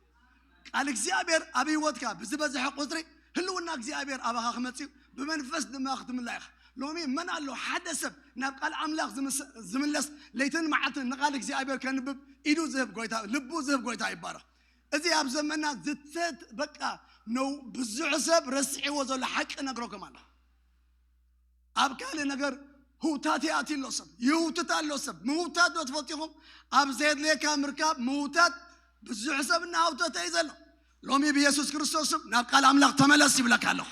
ቃል እግዚኣብሔር ኣብ ህይወትካ ብዝበዝሐ ቁፅሪ ህልውና እግዚኣብሔር ኣባኻ ክመፅእ እዩ። ብመንፈስ ድማ ክትምላእ ኢኻ። ሎሚ መን ኣሎ ሓደ ሰብ ናብ ቃል ኣምላኽ ዝምለስ ለይትን መዓልትን ንቃል እግዚኣብሔር ከንብብ ኢዱ ዝህብ ጎይታ ልቡ ዝህብ ጎይታ ይባረኽ። እዚ ኣብ ዘመና ዝተት በቃ ነው ብዙሕ ሰብ ረስዒዎ ዘሎ ሓቂ ነግረኩም ኣሎ። ኣብ ካልእ ነገር ህውታት ይኣቲ ኣሎ ሰብ ይህውትት ኣሎ ሰብ። ምህውታት ዶ ትፈልጡ ኢኹም? ኣብ ዘየድልየካ ምርካብ ምህውታት ብዙሕ ሰብ እናሃውተተ እዩ ዘሎ። ሎሚ ብየሱስ ክርስቶስ ስም ናብ ቃል ኣምላኽ ተመለስ ይብለካ ኣለኹ።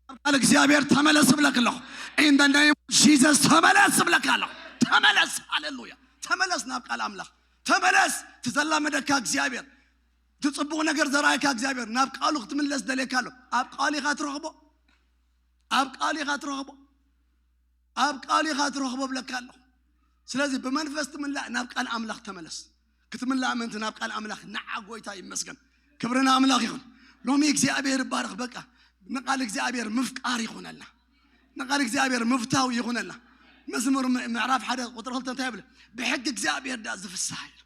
ናብ ቃል እግዚኣብሔር ተመለስ ይብለካ ኣለኹ። In the name of Jesus ተመለስ ይብለካ ኣለኹ። ተመለስ። ሃሌሉያ። ተመለስ ናብ ቃል ኣምላኽ። ተመለስ። ትዘላመደካ እግዚኣብሔር ትጽቡቕ ነገር ዘርኣየካ እግዚኣብሔር ናብ ቃሉ ክትምለስ ደልየካ ኣሎ። ኣብ ቃሉ ኢኻ ትረኽቦ። ኣብ ቃሉ ኢኻ ትረኽቦ። ኣብ ቃሉ ኢኻ ትረኽቦ ብለካ ኣለኹ። ስለዚ ብመንፈስ ትምላእ ናብ ቃል ኣምላኽ ተመለስ። ክትምላእ ምእንቲ ናብ ቃል ኣምላኽ ንዓ። ጎይታ ይመስገን። ክብሪ ንኣምላኽ ይኹን። ሎሚ እግዚኣብሔር ይባረኽ። በቃ ንቃል እግዚኣብሔር ምፍቃር ይኹነልና። ንቃል እግዚኣብሔር ምፍታው ይኹነልና። መዝሙር ምዕራፍ ሓደ ቁጥሪ ክልተ እንታይ ይብል? ብሕጊ እግዚኣብሔር ዳ ዝፍስሃ ኢሉ።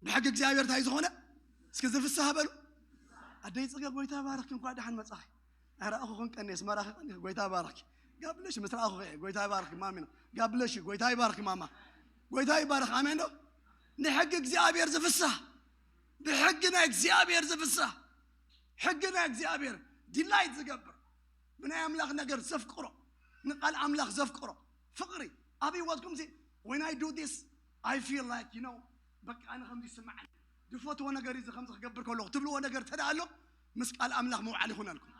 ብሕጊ እግዚኣብሔር እንታይ ዝኾነ? እስኪ ዝፍስሃ በሉ። ኣደይ ጽገ ጎይታ ባረኽኪ፣ እንኳዕ ደሓን መጻኺ። ኣራእኹ ክንቀኔስ መራኺ ቀኒኺ ጎይታ ባረኽኪ። ጋብለሽ ምስ ረኣኹ ከ ጎይታ ይባርክ ማሚና። ጋብለሽ ጎይታ ይባርክ ማማ። ጎይታ ይባርክ። ኣሜን ዶ? ንሕጊ እግዚኣብሔር ዝፍስሃ፣ ብሕጊ ናይ እግዚኣብሔር ዝፍስሃ፣ ሕጊ ናይ እግዚኣብሔር ዲላይት ዝገብር፣ ብናይ ኣምላኽ ነገር ዘፍቅሮ፣ ንቃል ኣምላኽ ዘፍቅሮ ፍቕሪ ኣብ ህይወትኩም ሲ when I do this I feel like you know በቃ ኣነ ከምዚ ይስምዓኒ፣ ዝፈትዎ ነገር እዚ ከምዚ ክገብር ከለኹ ትብልዎ ነገር ተደኣ ኣሎ ምስ ቃል ኣምላኽ ምውዓል ይኹነልኩም።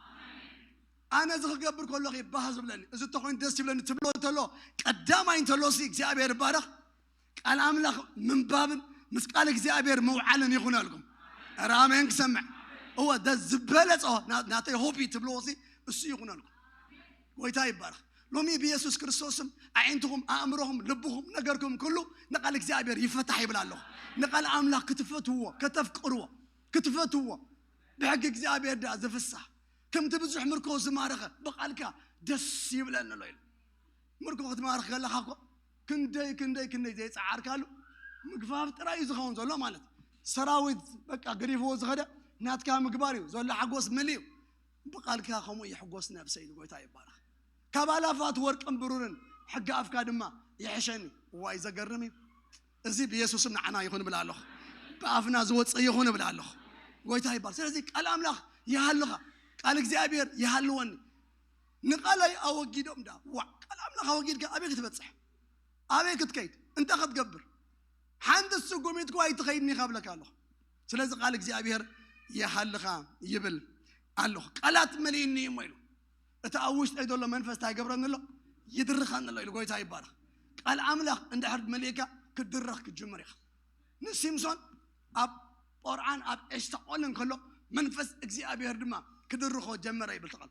ኣነ እዚ ክገብር ከለኹ ይባህ ዝብለኒ፣ እዚ ተኮይኑ ደስ ይብለኒ ትብልዎ እንተሎ ቀዳማይ እንተሎ ሲ እግዚኣብሔር ይባረኽ። ቃል ኣምላኽ ምንባብን ምስ ቃል እግዚኣብሔር ምውዓልን ይኹነልኩም። ኧረ ኣሜን ክሰምዕ እወ ዝበለጸ ናተይ ሆቢ ትብልዎ ሲ እሱ ይኹነልኩም። ጎይታ ይባረኽ። ሎሚ ብየሱስ ክርስቶስም ኣዒንትኹም ኣእምሮኹም ልብኹም ነገርኩም ኩሉ ንቃል እግዚኣብሔር ይፈታሕ ይብል ኣለኹ። ንቃል ኣምላኽ ክትፈትዎ ከተፍቅርዎ ክትፈትዎ ብሕጊ እግዚኣብሔር ዳ ዝፍሳህ ከምቲ ብዙሕ ምርኮ ዝማረኸ ብቃልካ ደስ ይብለኒ ኣሎ ኢሉ። ምርኮ ክትማርኽ ከለኻ እኮ ክንደይ ክንደይ ክንደይ ዘይፀዓርካሉ ምግፋፍ ጥራይ እዩ ዝኸውን ዘሎ ማለት። ሰራዊት በቃ ገዲፍዎ ዝኸደ ናትካ ምግባር እዩ ዘሎ ሓጎስ ምልእ እዩ። ብቃልካ ከምኡ ይሕጎስ ነብሰይ ኢሉ ጎይታ ይባረኽ። ካብ ኣላፋት ወርቅን ብሩርን ሕጊ ኣፍካ ድማ ይሕሸኒ። ዋይ ዘገርም እዩ። እዚ ብየሱስም ንዓና ይኹን እብል ኣለኹ። ብኣፍና ዝወፅእ ይኹን እብል ኣለኹ። ጎይታ ይባል። ስለዚ ቃል ኣምላኽ ይሃልኻ፣ ቃል እግዚኣብሔር ይሃልወኒ። ንቃላይ ኣወጊዶም ዳ ዋዕ ቃል ኣምላኽ ኣወጊድካ ኣበይ ክትበፅሕ? ኣበይ ክትከይድ? እንታይ ክትገብር? ሓንቲ ስጉሚት እኳ ኣይትኸይድን ኢኻ እብለካ ኣለኹ። ስለዚ ቃል እግዚኣብሔር ይሃልኻ ይብል ኣለኹ። ቃላት መሊእኒ እሞ ኢሉ እቲ ኣብ ውሽጠይ ዘሎ መንፈስ እንታይ ይገብረኒ ኣሎ? ይድርኸኒ ኣሎ ኢሉ። ጎይታ ይባረኽ። ቃል ኣምላኽ እንድሕር መሊእካ ክትድረኽ ክትጅምር ኢኻ። ንሲምሶን ኣብ ጶርዓን ኣብ ኤሽታኦልን ከሎ መንፈስ እግዚኣብሔር ድማ ክድርኾ ጀመረ ይብል ተቐል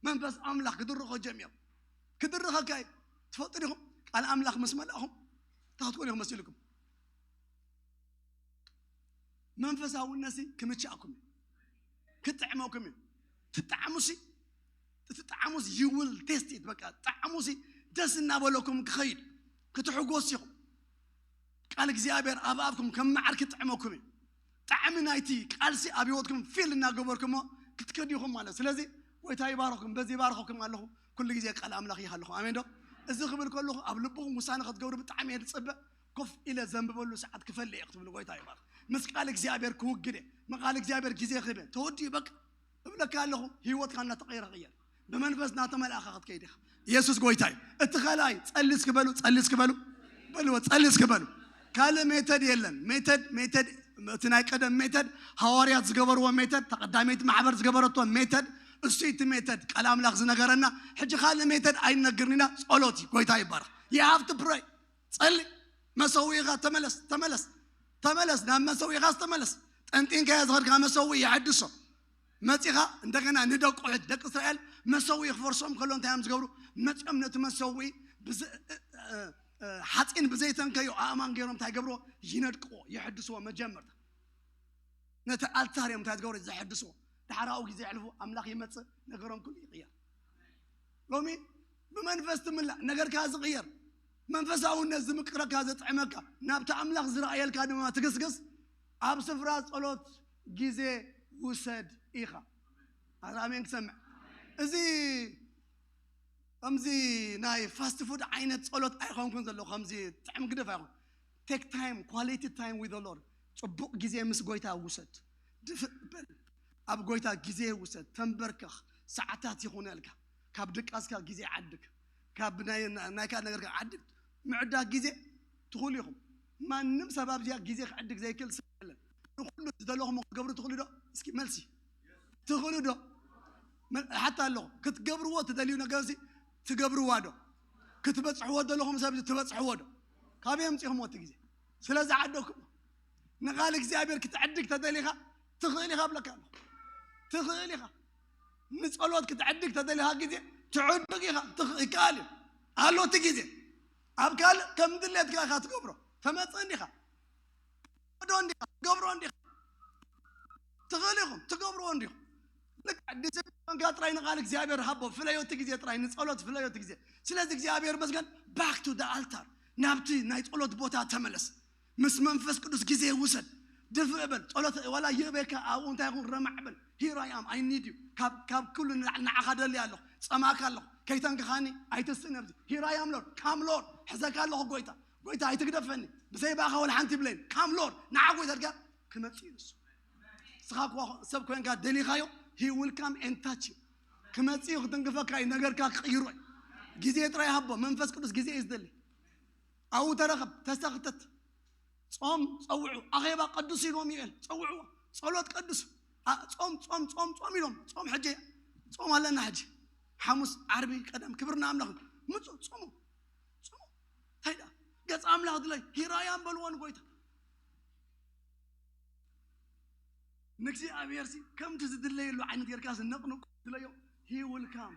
መንፈስ ኣምላኽ ክድርኾ ጀሚሩ። ክድርኸካ እዩ። ትፈልጡ ዲኹም? ቃል ኣምላኽ ምስ መላእኹም እንታይ ክትኮኑ ኢኹም መሲልኩም? መንፈሳውነት ሲ ክምችኣኩም እዩ፣ ክጥዕመኩም እዩ። ትጣዕሙ ሲ ትጣዕሙ ሲ you will taste it። በቃ ጣዕሙ ሲ ደስ እናበለኩም ክኸይድ ክትሕጎስ ኢኹም። ቃል እግዚኣብሔር ኣብ ኣፍኩም ከም መዓር ክጥዕመኩም እዩ። ጣዕሚ ናይቲ ቃልሲ ኣብ ህይወትኩም ፊል እናገበርኩሞ ክትከዱ ኢኹም ማለት። ስለዚ ጎይታ ይባርኽኩም፣ በዚ ይባርኸኩም ኣለኹ። ኩሉ ግዜ ቃል ኣምላኽ ይሃልኹም። ኣሜን ዶ? እዚ ክብል ከለኹ ኣብ ልብኹም ውሳነ ክትገብሩ ብጣዕሚ እየ ዝጽበ። ኮፍ ኢለ ዘንብበሉ ሰዓት ክፈልእ እየ ክትብሉ ጎይታ ይባርኽ። ምስ ቃል እግዚኣብሔር ክውግድ እየ። ንቃል እግዚኣብሔር ግዜ ክህበ ተወዲኡ በቃ እብለካ ኣለኹ። ህይወትካ እናተቐየረ ክቕየር ብመንፈስ እናተመልኣኻ ክትከይድ ኢኻ። ኢየሱስ ጎይታ እዩ። እቲ ካልኣይ ጸሊ እስኪ በሉ፣ ጸሊ እስኪ በሉ፣ በልዎ፣ ጸሊ እስኪ በሉ። ካልእ ሜተድ የለን። ሜተድ ሜተድ እቲ ናይ ቀደም ሜተድ፣ ሃዋርያት ዝገበርዎ ሜተድ፣ ተቐዳመይቲ ማሕበር ዝገበረቶ ሜተድ፣ እሱ እቲ ሜተድ ቃል ኣምላኽ ዝነገረና። ሕጂ ካልእ ሜተድ ኣይንነግርን ኢና። ጸሎት እዩ። ጎይታ ይባረኽ። You have to pray። ጸሊ። መሰዊእኻ ተመለስ፣ ተመለስ፣ ተመለስ። ናብ መሰዊእኻስ ተመለስ። ጠንጢንካዮ ዝኸድካ መሰዊእ ይሕድሶ። መጺኻ እንደገና ንደቁ ሕጂ ደቂ እስራኤል መሰዊእ ክፈርሶም ከሎ እንታይ እዮም ዝገብሩ? መጺኦም ነቲ መሰዊእ ብዘ-፣ እ-፣ እ-፣ እ-፣ ሓጺን ብዘይተንከዮ ኣእማን ገይሮም እንታይ ገብርዎ? ይነድቅዎ፣ ይሕድስዎ። መጀመርታ ነቲ ኣልታር እዮም እንታይ ዝገብሩ? ዘሕድስዎ። ድሓር ኣብኡ ግዜ የሕልፉ፣ ኣምላኽ ይመጽእ፣ ነገሮም ኩሉ ይቕየር። ሎሚ ብመንፈስ ትምላእ፣ ነገርካ ዝቕየር፣ መንፈሳውነት ዝምቅረካ፣ ዘጥዕመካ፣ ናብቲ ኣምላኽ ዝረኣየልካ ድማ ትግስግስ። ኣብ ስፍራ ጸሎት ግዜ ውሰድ ኢኻ። ኣረ ኣሜን ክሰምዕ። እዚ ከምዚ ናይ ፋስት ፉድ ዓይነት ጸሎት ኣይኾንኩን ዘለኹ። ከምዚ ጥዕም ግደፍ ኣይኹን። ቴክ ታይም፣ ኳሊቲ ታይም ዊዝ ሎርድ። ጽቡቕ ግዜ ምስ ጎይታ ውሰድ። ድፍእ በል። ኣብ ጎይታ ግዜ ውሰድ። ተንበርከኽ። ሰዓታት ይኹነልካ። ካብ ድቃስካ ግዜ ዓድግ። ካብ ናይ፣ ናይ ካልእ ነገርካ ዓድግ። ምዕዳግ ግዜ ትኽእሉ ኢኹም። ማንም ሰብ ኣብዚኣ ግዜ ክዕድግ ዘይክእል ሰብ የለን። ንኹሉ ዝደለኹም ክትገብሩ ትኽእሉ ዶ? እስኪ መልሲ። ትኽእሉ ዶ? መ-፣ ሓታ ኣለኹ። ክትገብርዎ ትደልዩ ነገር ሲ ትገብርዋ ዶ? ክትበጽሕዎ ዘለኹም ሰብ ትበጽሕዎ ዶ? ካበይ ኣምጺኹምዎ እቲ ግዜ? ስለ ዝዓደግኩሞ። ንቓል እግዚኣብሔር ክትዕድግ ተደሊኻ ትኽእል ኢኻ እብለካ ኣለኹ። ትኽእል ኢኻ። ንጸሎት ክትዕድግ ተደሊኻ ግዜ ትዕድግ ኢኻ። ትኽ-፣ ይከኣል እዩ። ኣሎ እቲ ግዜ። ኣብ ካልእ ከም ድሌትካ ኢኻ ትገብሮ። ተመጽእ እንዲኻ። ዶ እንዲኻ። ትገብሮ እንዲኻ። ትኽእል ኢኹም። ትገብርዎ እንዲኹም። ልክዕ ዲስፕሊንካ ጥራይ ንቓል እግዚኣብሔር ሃቦ። ፍለዮ እቲ ግዜ ጥራይ። ንጸሎት ፍለዮ እቲ ግዜ። ስለዚ እግዚኣብሔር ይመስገን። Back to the altar። ናብቲ ናይ ጸሎት ቦታ ተመለስ። ምስ መንፈስ ቅዱስ ግዜ ውሰድ። ድፍእ በል። ጸሎት ዋላ ይእበካ ኣብኡ እንታይ ይኹን ረማዕ በል። Here I am, I need you። ካብ፣ ካብ ኩሉ ንላዕሊ ንዓኻ ደሊ ኣለኹ። ጸማእካ ኣለኹ። ከይተንክኻኒ ኣይትስእን ኣብዚ። Here I am Lord። Come Lord። ሕዘካ ኣለኹ ጎይታ። ጎይታ ኣይትግደፈኒ። ብዘይ ብኣኻ ወላ ሓንቲ ይብለይን። Come Lord። ንዓ ጎይታ ድካ ክመጽእ እዩ ንሱ። ንስኻ እኳ ሰብ ኮይንካ ደሊኻዮ he will come and touch you። ክመጽእ እዩ፣ ክትንክፈካ እዩ፣ ነገርካ ክቕይሮ እዩ። ግዜ ጥራይ ሃቦ። መንፈስ ቅዱስ ግዜ እዩ ዝደሊ። ኣብኡ ተረኸብ፣ ተሰኽተት። ጾም ጸውዑ፣ ኣኼባ ቀድሱ ኢልዎም እዩ ኤል፣ ጸውዕዎ። ጸሎት ቀድሱ። ኣ-፣ ጾም፣ ጾም፣ ጾም፣ ጾም ኢሎም። ጾም ሕጂ፣ ጾም ኣለና ሕጂ። ሓሙስ፣ ዓርቢ፣ ቀደም፣ ክብርና ኣምላኽ። ምጹ፣ ጽሙ፣ ጽሙ። እንታይ ደኣ? ገጽ ኣምላኽ ድላይ፣ ሂራያም በልዎ ንጎይታ። ንእግዚኣብሔር ሲ ከምቲ ዝድለየሉ ዓይነት ጌርካ ዝነቕንቁ ድለዮ። He will come።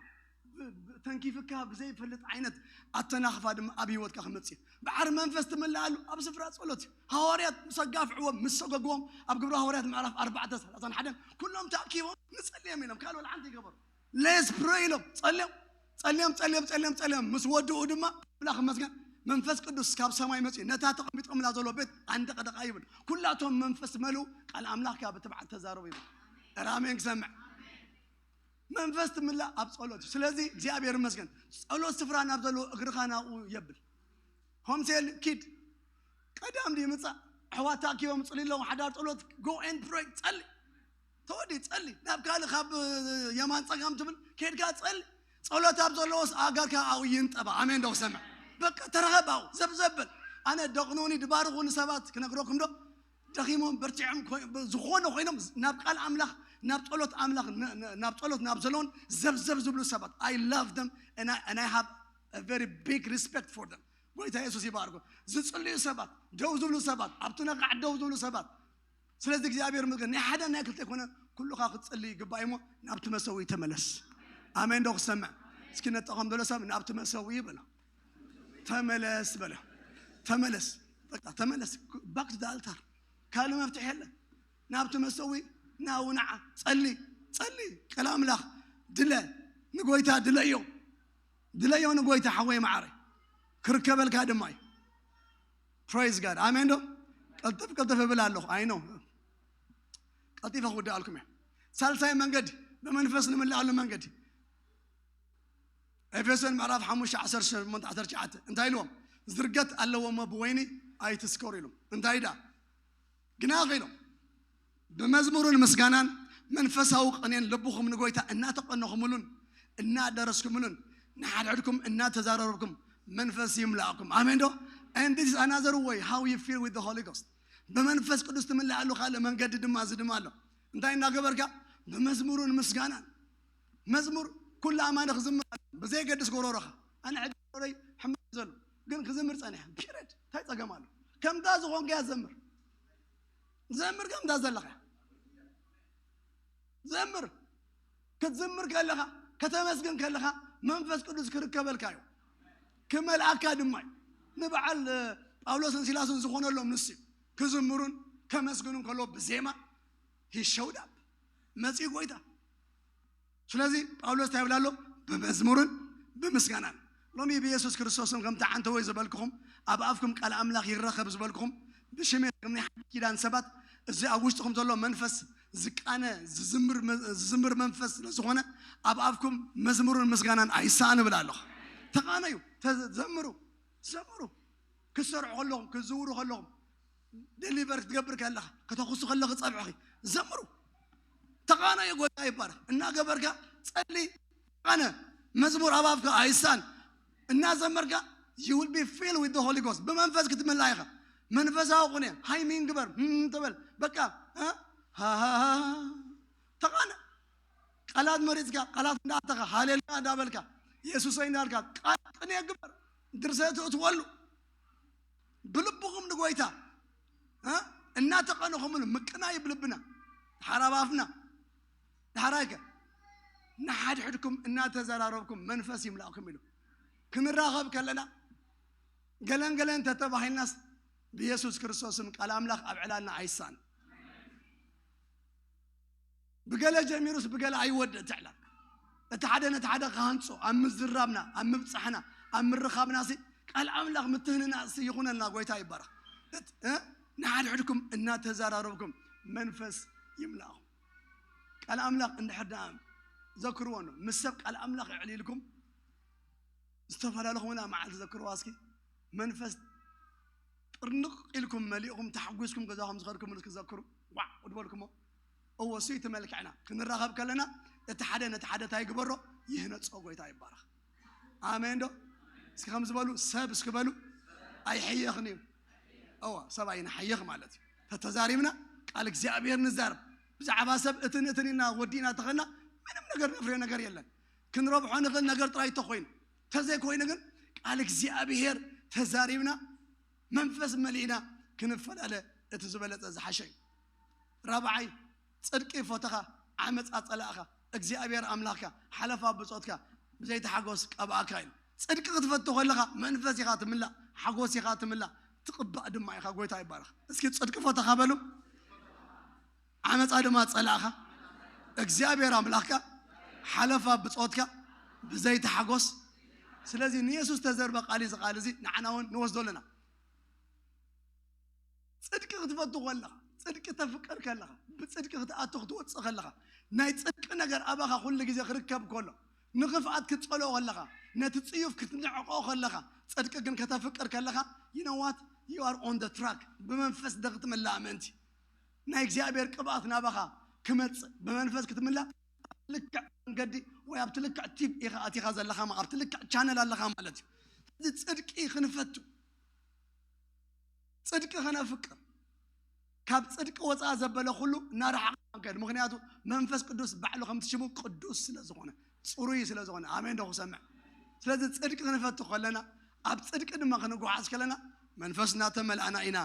ብ-፣ ብ-፣ ተንኪፍካ ብዘይፈልጥ ዓይነት ኣተናኽፋ ድማ ኣብ ህይወትካ ክመጽእ እዩ። ብዓር መንፈስ ትመልኣሉ ኣብ ስፍራ ጸሎት እዩ። ሃዋርያት ምስ ኣጋፍዕዎም፣ ምስ ሰገግዎም፣ ኣብ ግብረ ሃዋርያት ምዕራፍ ኣርባዕተ ሰላሳን ሓደን ኩሎም ተኣኪቦም ንጸልዮም ኢሎም። ካልእ ወላ ሓንቲ ይገበሩ። Let's pray ኢሎም ጸልዮም፣ ጸልዮም፣ ጸልዮም፣ ጸልዮም፣ ጸልዮም ምስ ወድኡ ድማ ኣምላኽ ይመስገን መንፈስ ቅዱስ ካብ ሰማይ መጺኡ ነታ ተቐሚጦምላ ዘሎ ቤት ኣንደቕደቓ ይብል። ኩላቶም መንፈስ መሉ ቃል ኣምላኽ ካብ ትብዓት ተዛረቡ ይብል። ኧረ ኣሜን ክሰምዕ። መንፈስ ትምላእ ኣብ ጸሎት እዩ። ስለዚ እግዚኣብሔር ይመስገን ጸሎት ስፍራ ናብ ዘለዎ እግርኻ ናብኡ የብል። ሆምሴል ኪድ ቀዳም ድዩ ምጻእ ኣሕዋት ተኣኪቦም ጽልዩ ኣለዉ ሓዳር ጸሎት go and pray ጸሊ ተወዲ ጸሊ ናብ ካልእ ካብ የማን ጸጋም ትብል ኬድካ ጸሊ ጸሎት ኣብ ዘለዎስ ኣጋርካ ኣብኡ ይንጠባ ኣሜን ዶ ክሰምዕ በቃ ተረኸብ ኣብኡ ዘብዘብል ኣነ ደቕኑኒ ድባርኹኒ ሰባት ክነግረኩም ዶ ደኺሞም በርቲዖም ዝኾነ ኮይኖም ናብ ቃል ኣምላኽ ናብ ጸሎት ኣምላኽ ናብ ጸሎት ናብ ዘለውን ዘብዘብ ዝብሉ ሰባት I love them and I, and I have a very big respect for them ጎይታ የሱስ ይባርኮ ዝጽልዩ ሰባት ደው ዝብሉ ሰባት ኣብቲ ነቓዕ ደው ዝብሉ ሰባት ስለዚ እግዚኣብሔር ይመስገን ናይ ሓደ ናይ ክልተ ኣይኮነ ኩሉኻ ክትጽሊ ይግባእ እሞ ናብቲ መሰዊ ተመለስ ኣሜን ዶ ክሰምዕ እስኪ ነጠቐም ዘሎ ሰብ ናብቲ መሰዊ በሎ። ተመለስ በሎ። ተመለስ። በቃ ተመለስ። Back to the altar. ካልእ መፍትሒ የለን። ናብቲ መሰዊ ናው ንዓ። ጸሊ። ጸሊ። ቃል ኣምላኽ ድለ። ንጎይታ ድለዮ። ድለዮ ንጎይታ ሓወይ መዓረይ። ክርከበልካ ድማ እዩ። Praise God. ኣሜን ዶ? ቀልጥፍ ቀልጥፍ እብል ኣለኹ። ኣይ ኖ። ቀልጢፈ ክውድኣልኩም እየ። ሳልሳይ መንገዲ፣ ብመንፈስ ንምልኣሉ መንገዲ። ኤፌሶን ምዕራፍ ሓሙሽተ ዓሰርተ ሸሞንተ ዓሰርተ ትሽዓተ እንታይ ኢልዎም? ዝርገት ኣለዎ እሞ ብወይኒ ኣይትስከሩ ኢሎም። እንታይ ዳ? ግና ኢሎም፣ ብመዝሙርን ምስጋናን መንፈሳዊ ቅኔን ልብኹም ንጎይታ እናተቐነኹምሉን እናደረስኩምሉን ንሓድሕድኩም እናተዛረብኩም መንፈስ ይምላእኩም። ኣሜን ዶ? And this is another way how you feel with the Holy Ghost. ብመንፈስ ቅዱስ ትምላእሉ ካልእ መንገዲ ድማ እዚ ድማ ኣሎ። እንታይ እናገበርካ? ብመዝሙርን ምስጋናን። መዝሙር ኩሉ ኣማኒ ክዝምር ኣሎ፣ ብዘይገድስ ጎሮሮኻ። ኣነ ሕጂ ጎሮሮይ ሕማቕ ዘሎ፣ ግን ክዝምር ጸኒሐ። ፒረድ፣ እንታይ ጸገም ኣሎ? ከምታ ዝኾንካያ ዘምር። ዘምር ከምታ ዘለኻ። ዘምር። ክትዝምር ከለኻ፣ ከተመስግን ከለኻ፣ መንፈስ ቅዱስ ክርከበልካ እዩ። ክመልኣካ ድማ እዩ። ንበዓል፣ እ፣ ጳውሎስን ሲላስን ዝኾነሎም ንሱ እዩ። ክዝምሩን ከመስግኑን ከለዉ ብዜማ፣ he showed up። መጺኡ ጎይታ። ስለዚ ጳውሎስ እንታይ ይብል ኣሎ? ብመዝሙርን ብምስጋናን። ሎሚ ብየሱስ ክርስቶስን ከምቲ ዓንተወይ ዝበልኩኹም፣ ኣብ ኣፍኩም ቃል ኣምላኽ ይረኸብ ዝበልኩኹም፣ ብሽሜ ከም ናይ ሓድሽ ኪዳን ሰባት፣ እዚ ኣብ ውሽጥኹም ዘሎ መንፈስ ዝቃነ፣ ዝዝምር መ-፣ ዝዝምር መንፈስ ስለ ዝኾነ፣ ኣብ ኣፍኩም መዝሙርን ምስጋናን ኣይሰኣን እብል ኣለኹ። ተቓነዩ፣ ተዘምሩ፣ ዘምሩ። ክትሰርሑ ከለኹም፣ ክትዝውሩ ከለኹም፣ ደሊቨር ክትገብር ከለኻ፣ ከተኹሱ ከለኺ ጸብዕኺ፣ ዘምሩ። ተቓነዩ፣ ጎይታ ይባረኽ። እናገበርካ ጸሊ፣ ተቓነ። መዝሙር ኣብ ኣፍካ ኣይሳን። እናዘመርካ፣ you will be filled with the Holy Ghost። ብመንፈስ ክትምላእ ኢኻ። መንፈሳዊ ቁነ፣ ሃይሚን ግበር፣ ህም ትበል። በቃ፣ እ? ሃ፣ ሃ፣ ሃ፣ ሃ። ተቓነ። ቃላት መሪጽካ፣ ቃላት እንዳኣተኻ፣ ሃሌሉያ እንዳበልካ፣ የሱሰይ እንዳልካ፣ ቃል ቅኔ ግበር። ድርሰት እትወሉ። ብልብኹም ንጎይታ፣ እ? እናተቐነኹምሉ ምቅናይ ብልብና፣ ድሓር ኣብ ኣፍና፣ ድሓራይከ ንሓድሕድኩም እናተዘራረብኩም መንፈስ ይምላእኩም ኢሉ። ክንራኸብ ከለና፣ ገለን ገለን ተተባሂልናስ፣ ብየሱስ ክርስቶስ ስም ቃል ኣምላኽ ኣብ ዕላልና ኣይሳን። ብገለ ጀሚሩስ ብገለ ኣይወድእ እቲ ዕላል። እቲ ሓደ ነቲ ሓደ ክሃንጾ፣ ኣብ ምዝራብና፣ ኣብ ምብጻሕና፣ ኣብ ምርኻብናሲ፣ ቃል ኣምላኽ ምትህንናእሲ ይኹነልና፣ ጎይታ ይባረኽ። እት-፣ እ? ንሓድሕድኩም እናተዘራረብኩም መንፈስ ይምላእኹም። ቃል ኣምላኽ እንድሕር ደኣ ዘክርዎ ኣሎ። ምስ ሰብ ቃል ኣምላኽ ኣዕሊልኩም፣ ዝተፈላለኹምላ መዓልቲ ዘክርዋ እስኪ። መንፈስ ጥርንቕ ኢልኩም መሊእኹም ተሓጒስኩም ገዛኹም ዝኸድኩምሉ እስኪ ዘክሩ። ዋዕ ድበልኩሞ። እዎ፣ እሱ እቲ መልክዕና። ክንራኸብ ከለና እቲ ሓደ ነቲ ሓደ እንታይ ይግበሮ? ይህነጾ። ጎይታ ይባረኽ። ኣሜን ዶ? እስኪ ከም ዝበሉ፣ ሰብ እስኪ በሉ፣ ኣይሕየኽን እዩ። እዎ፣ ሰብ ኣይንሓይኽ ማለት እዩ። ተተዛሪብና ቃል እግዚኣብሔር ንዛረብ። ብዛዕባ ሰብ እትን እትን ኢና ወዲእና ተኸና ምንም ነገር ነፍርዮ ነገር የለን። ክንረብሖ ንኽእል ነገር ጥራይ ተኾይኑ። ተዘይኮይኑ ግን ቃል እግዚኣብሔር ተዛሪብና መንፈስ መሊእና ክንፈላለ እቲ ዝበለጸ ዝሓሸ እዩ። ራብዓይ፣ ጽድቂ ፈተኻ፣ ዓመጻ ጸላእኻ፣ እግዚኣብሔር ኣምላኽካ፣ ሓለፋ ብጾትካ፣ ብዘይተሓጎስ ቀብኣካ ኢሉ። ጽድቂ ክትፈቱ ከለኻ መንፈስ ኢኻ ትምላእ፣ ሓጎስ ኢኻ ትምላእ፣ ትቕባእ ድማ ኢኻ። ጎይታ ይባረኽ። እስኪ ጽድቂ ፈተኻ በሉ፣ ዓመጻ ድማ ጸላእኻ፣ እግዚኣብሔር ኣምላኽካ፣ ሓለፋ ብጾትካ፣ ብዘይተሓጎስ። ስለዚ ንየሱስ ተዘርበ ቃል እዩ፣ እዚ ቃል እዚ ንዓና እውን ንወስዶ ኣለና። ጽድቂ ክትፈቱ ከለኻ፣ ጽድቂ ተፍቅር ከለኻ፣ ብጽድቂ ክትኣቱ ክትወጽእ ከለኻ፣ ናይ ጽድቂ ነገር ኣባኻ ኩሉ ግዜ ክርከብ ከሎ፣ ንኽፍኣት ክትጸልኦ ከለኻ፣ ነቲ ጽዩፍ ክትንዕቆ ከለኻ፣ ጽድቂ ግን ከተፍቅር ከለኻ፣ you know what? You are on the track። ብመንፈስ ደ ክትምላእ ምእንቲ ናይ እግዚኣብሔር ቅብኣት ናባኻ ክመጽእ፣ ብመንፈስ ክትምላእ፣ ኣብ ልክዕ መንገዲ ወይ ኣብቲ ልክዕ ቲብ ኢኻ ኣቲኻ ዘለኻ፣ ኣብቲ ልክዕ ቻነል ኣለኻ ማለት እዩ። እዚ ጽድቂ ክንፈቱ፣ ጽድቂ ከነፍቅር፣ ካብ ጽድቂ ወጻኢ ዘበለ ኩሉ እናረሓቐ ንከይድ። ምኽንያቱ መንፈስ ቅዱስ ባዕሉ ከምቲ ሽሙ ቅዱስ ስለ ዝኾነ፣ ጽሩይ ስለ ዝኾነ። ኣሜን ዶ ክሰምዕ? ስለዚ ጽድቂ ክንፈቱ ከለና፣ ኣብ ጽድቂ ድማ ክንጓዓዝ ከለና፣ መንፈስ እናተመልኣና ኢና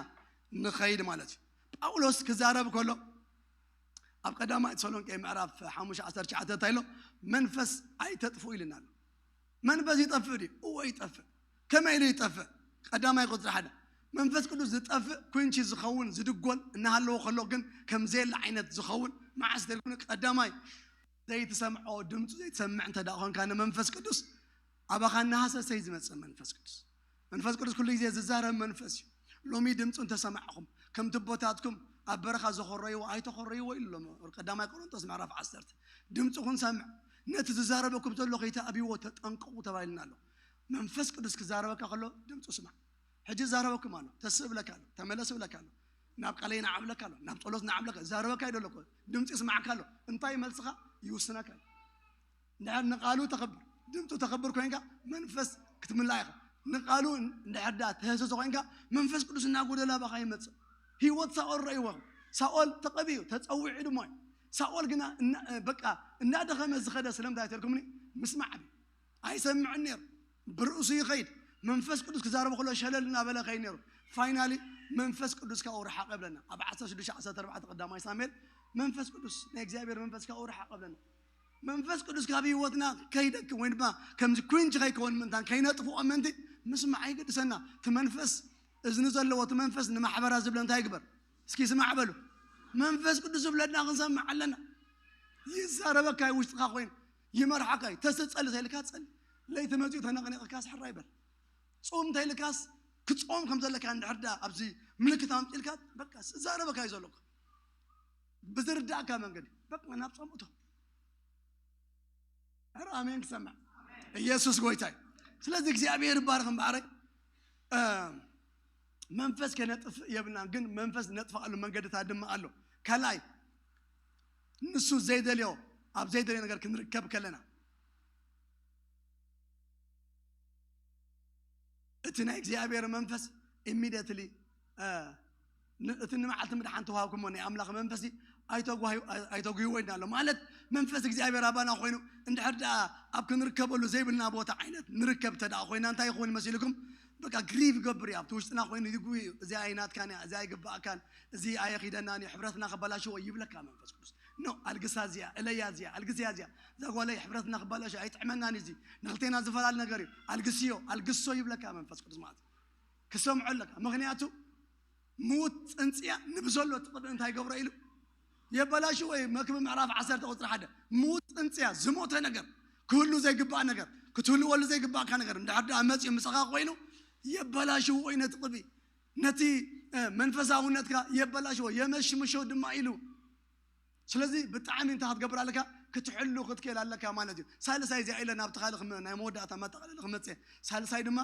ንኸይድ ማለት እዩ። ጳውሎስ ክዛረብ ከሎ፣ ኣብ ቀዳማይ ተሰሎንቄ ምዕራፍ ሓሙሽተ ዓሰርተ ትሽዓተ እንታይ ኢሎ? መንፈስ ኣይተጥፍኡ ኢልና ኣሎ። መንፈስ ይጠፍእ ድዩ? እወ ይጠፍእ። ከመይ ኢሉ ይጠፍእ? ቀዳማይ ቁፅሪ ሓደ መንፈስ ቅዱስ ዝጠፍእ ኩንቺ ዝኸውን ዝድጎል እናሃለዎ ከሎ ግን ከም ዘየለ ዓይነት ዝኸውን መዓስ ተልኩን ቀዳማይ ዘይትሰምዖ ድምፁ ዘይትሰምዕ እንተ ደኣ ኮንካ ንመንፈስ ቅዱስ ኣባኻ እናሃሰሰ እዩ ዝመፅእ መንፈስ ቅዱስ። መንፈስ ቅዱስ ኩሉ ግዜ ዝዛረብ መንፈስ እዩ። ሎሚ ድምፁ እንተሰማዕኹም ከምቲ ኣቦታትኩም ኣብ በረኻ ዘኾረይዎ ኣይተኾረይዎ ኢሉ ኣሎ ቀዳማይ ቆሮንቶስ ምዕራፍ ዓሰርተ። ድምፁ ክንሰምዕ ነቲ ዝዛረበኩም ዘሎ ከይተኣብይዎ ተጠንቀቑ ተባሂልና ኣሎ። መንፈስ ቅዱስ ክዛረበካ ከሎ ድምፁ ስማዕ። ሕጂ ይዛረበኩም ኣሎ፣ ተስእ ብለካ ኣሎ፣ ተመለስ ብለካ ኣሎ፣ ናብ ቃለይ ንዓብለካ ኣሎ፣ ናብ ጸሎት ንዓብለካ። ይዛረበካ እዩ ዘሎ እኮ። ድምፂ ይስማዕካ ኣሎ። እንታይ መልስኻ ይውስነካ እዩ። እንድሕር ንቃሉ ተኸብር ድምፁ ተኸብር ኮይንካ መንፈስ ክትምላእ ኢኻ። ንቃሉ እንድሕር ዳ ተህስሶ ኮይንካ መንፈስ ቅዱስ እናጎደላ ባኻ ይመፅእ። ህይወት ሳኦል ረእይዎ። ሳኦል ተቐቢኡ ተፀዊዑ ድማ እዩ። ሳኦል ግና እና- በቃ እናደኸመ ዝኸደ ስለምንታይ ተልኩምኒ? ምስማዕ እዩ። ኣይሰምዕን ነይሩ። ብርእሱ ይኸይድ። መንፈስ ቅዱስ ክዛረቦ ከሎ ሸለል እናበለ ኸይድ ነይሩ። ፋይናሊ መንፈስ ቅዱስ ካብኡ ርሓቐ ብለና ኣብ ዓሰርተ ሽዱሽተ ዓሰርተ ኣርባዕተ ቀዳማይ ሳሙኤል። መንፈስ ቅዱስ ናይ እግዚኣብሔር መንፈስ ካብኡ ርሓቐ ብለና። መንፈስ ቅዱስ ካብ ህይወትና ከይደክ ወይ ድማ ከምዚ ኩንጂ ከይከውን ምእንታን ከይነጥፍኦ ምእንቲ ምስማዕ ይግድሰና። እቲ መንፈስ እዝኒ ዘለዎ እቲ መንፈስ ንማሕበራ ዝብለ እንታይ ይግበር? እስኪ ስማዕ በሉ። መንፈስ ቅዱስ ዝብለና ክንሰምዕ ኣለና። ይዛረበካ እዩ ውሽጥኻ ኮይኑ ይመርሓካ እዩ። ተስጸሊ ተይልካ ጸሊ። ለይቲ መጺኡ ተነቕኒቕካስ ሕራ ይበል። ጾም ተይልካስ ክጾም ከም ዘለካ እንድሕር ዳ ኣብዚ ምልክት ኣምጺልካ በቃ ዝዛረበካ እዩ ዘሎ። ብዝርዳእካ መንገዲ በቃ ናብ ጾም እቶ። ኧረ ኣሜን ክሰምዕ። ኢየሱስ ጎይታ እዩ። ስለዚ እግዚኣብሔር ይባረክ እምበኣረይ። መንፈስ ከነጥፍእ የብልናን፣ ግን መንፈስ ነጥፍኣሉ መንገድታት ድማ ኣሎ። ካልኣይ ንሱ ዘይደልዮ ኣብ ዘይደልዮ ነገር ክንርከብ ከለና እቲ ናይ እግዚኣብሔር መንፈስ ኢሚዲየትሊ እቲ ንመዓልቲ ምድሓን ተዋሃብኩሞ ናይ ኣምላኽ መንፈስ ኣይተጉህይዎ ኢና ኣሎ። ማለት መንፈስ እግዚኣብሔር ኣባና ኮይኑ እንድሕር ደኣ ኣብ ክንርከበሉ ዘይብልና ቦታ ዓይነት ንርከብ እንተ ደኣ ኮይና እንታይ ይኸውን መሲልኩም? በቃ ግሪቭ ይገብር እዩ። ኣብቲ ውሽጥና ኮይኑ ይጉ እዩ። እዚ ኣይናትካን እያ፣ እዚ ኣይግባእካን፣ እዚ ኣየኺደናን እዩ፣ ሕብረትና ክበላሽዎ ይብለካ መንፈስ ቅዱስ። ኖ ኣልግሳ እዚኣ፣ እለያ እዚኣ፣ ኣልግስያ እዚኣ፣ እዛ ጓለይ ሕብረትና ክበላሽ ኣይጥዕመናን እዩ፣ እዚ ንክልቴና ዝፈላለ ነገር እዩ፣ ኣልግስዮ፣ ኣልግሶ ይብለካ መንፈስ ቅዱስ ማለት እዩ። ክሰምዖ ኣለካ። ምክንያቱ ምዉት ጽንጽያ ንብዘሎ ትቕብእ እንታይ ገብሮ ኢሉ የበላሽ ወይ መክብብ ምዕራፍ ዓሰርተ ቁፅሪ ሓደ ምዉት ጽንጽያ ዝሞተ ነገር ክህሉ ዘይግባእ ነገር ክትህልወሉ ዘይግባእካ ነገር እንድሕር ደኣ መፅኡ ምሳኻ ኮይኑ የበላሽዎ እዩ ነቲ ቅብኢ ነቲ መንፈሳውነትካ የበላሽዎ የመሽምሾ ድማ ኢሉ ስለዚ ብጣዕሚ እንታይ ክትገብር ኣለካ ክትሕሉ ክትክእል ኣለካ ማለት እዩ። ሳልሳይ እዚኣ ኢለ ናብቲ ካልእ ናይ መወዳእታ መጠቓለሊ ክመፅእ ሳልሳይ ድማ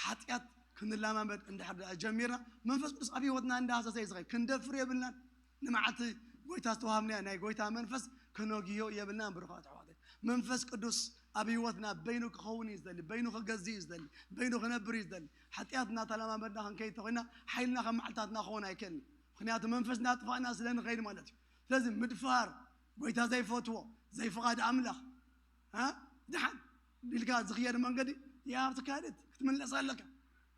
ሓጢኣት ክንላማመድ እንድሕር ደኣ ጀሚርና መንፈስ ቅዱስ ኣብ ህይወትና እንዳሃሰሰ እዩ ዝኸይድ ክንደፍር የብልናን። ንመዓልቲ ጎይታ ዝተዋሃብናያ ናይ ጎይታ መንፈስ ክነግዮ የብልናን። ብሩኻት ኣሕዋተይ መንፈስ ቅዱስ ኣብ ህይወትና በይኑ ክኸውን እዩ ዝደሊ፣ በይኑ ክገዝእ እዩ ዝደሊ፣ በይኑ ክነብር እዩ ዝደሊ። ሓጢኣት እናተለማመድና ክንከይድ ተኮይና ሓይልና ከም መዓልታትና ክኸውን ኣይክእልን። ምክንያቱ መንፈስ እናጥፋእና ስለ ንኸይድ ማለት እዩ። ስለዚ ምድፋር ጎይታ ዘይፈትዎ ዘይፍቓድ ኣምላኽ እ ድሓን ኢልካ ዝኽየድ መንገዲ የሃብቲ ካልእት ክትምለስ ኣለካ።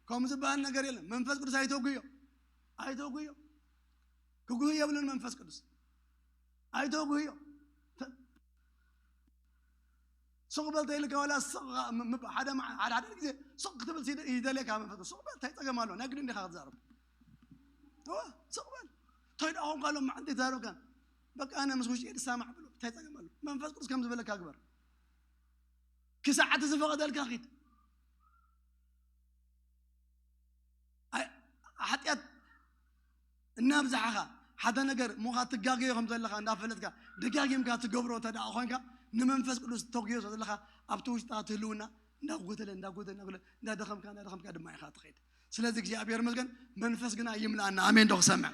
ከምኡ ዝበሃል ነገር የለን። መንፈስ ቅዱስ ኣይተጉዮ ኣይተጉዮ ክጉህ የብሉን መንፈስ ቅዱስ ኣይተጉህዮ። ስቕ በል ተይልካ ዋላ ሓደ ሓደ ግዜ ስቕ ክትብል ይደልየካ መንፈስ ስቕ በል እንታይ ፀገም ኣሎ ናይ ግዲ እንዲኻ ክትዛረብ ስቕ በል እንታይ ደኣ ኾንካ ሎም መዓልቲ ይዛረብካ በቃ ኣነ ምስ ውሽጢ ድሳማዕ ብሎ እንታይ ፀገም ኣሎ መንፈስ ቅዱስ ከም ዝበለካ ግበር ክሳዕ እቲ ዝፈቐደልካ ኺድ ሓጢኣት እናብዛሕኻ ሓደ ነገር ምዃ ትጋገዮ ከም ዘለኻ እንዳፈለጥካ ደጋጊምካ ትገብሮ እንተ ደኣ ኮንካ ንመንፈስ ቅዱስ ተጉዮ ዘለኻ ኣብቲ ውሽጥኻ ትህልውና እንዳጎደለ እንዳጎደለ እንዳጎደለ እንዳደኸምካ እንዳደኸምካ ድማ ኢኻ ትኸይድ። ስለዚ እግዚኣብሔር ይመስገን መንፈስ ግና ይምልኣና። ኣሜን ዶ ክሰምዕ?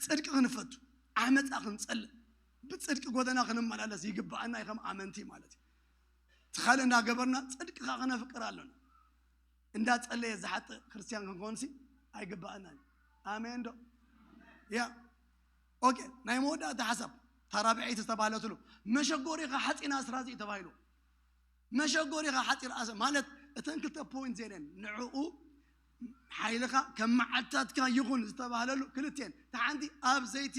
ጽድቂ ክንፈቱ ዓመፃ ክንጸልእ ብጽድቂ ጎደና ክንመላለስ ይግብኣና እዩ ከም ኣመንቲ ማለት እዩ። እቲ ካልእ እንዳገበርና ጽድቂ ከዓ ክነፍቅር ኣለና። እንዳጸለየ ዝሓጥእ ክርስትያን ክንኮንሲ ኣይግባእናን። ኣሜን ዶ? ያ ኦኬ። ናይ መወዳእታ ሓሳብ ታራብዒት ዝተባህለትሉ መሸጎሪኻ ሓፂን ኣስራዚ እዩ ተባሂሉ። መሸጎሪኻ ሓፂር ኣስ ማለት እተን ክልተ ፖይንት ዜነን ንዕኡ ሓይልኻ ከም መዓልታትካ ይኹን ዝተባህለሉ ክልቴን እታ ሓንቲ ኣብ ዘይቲ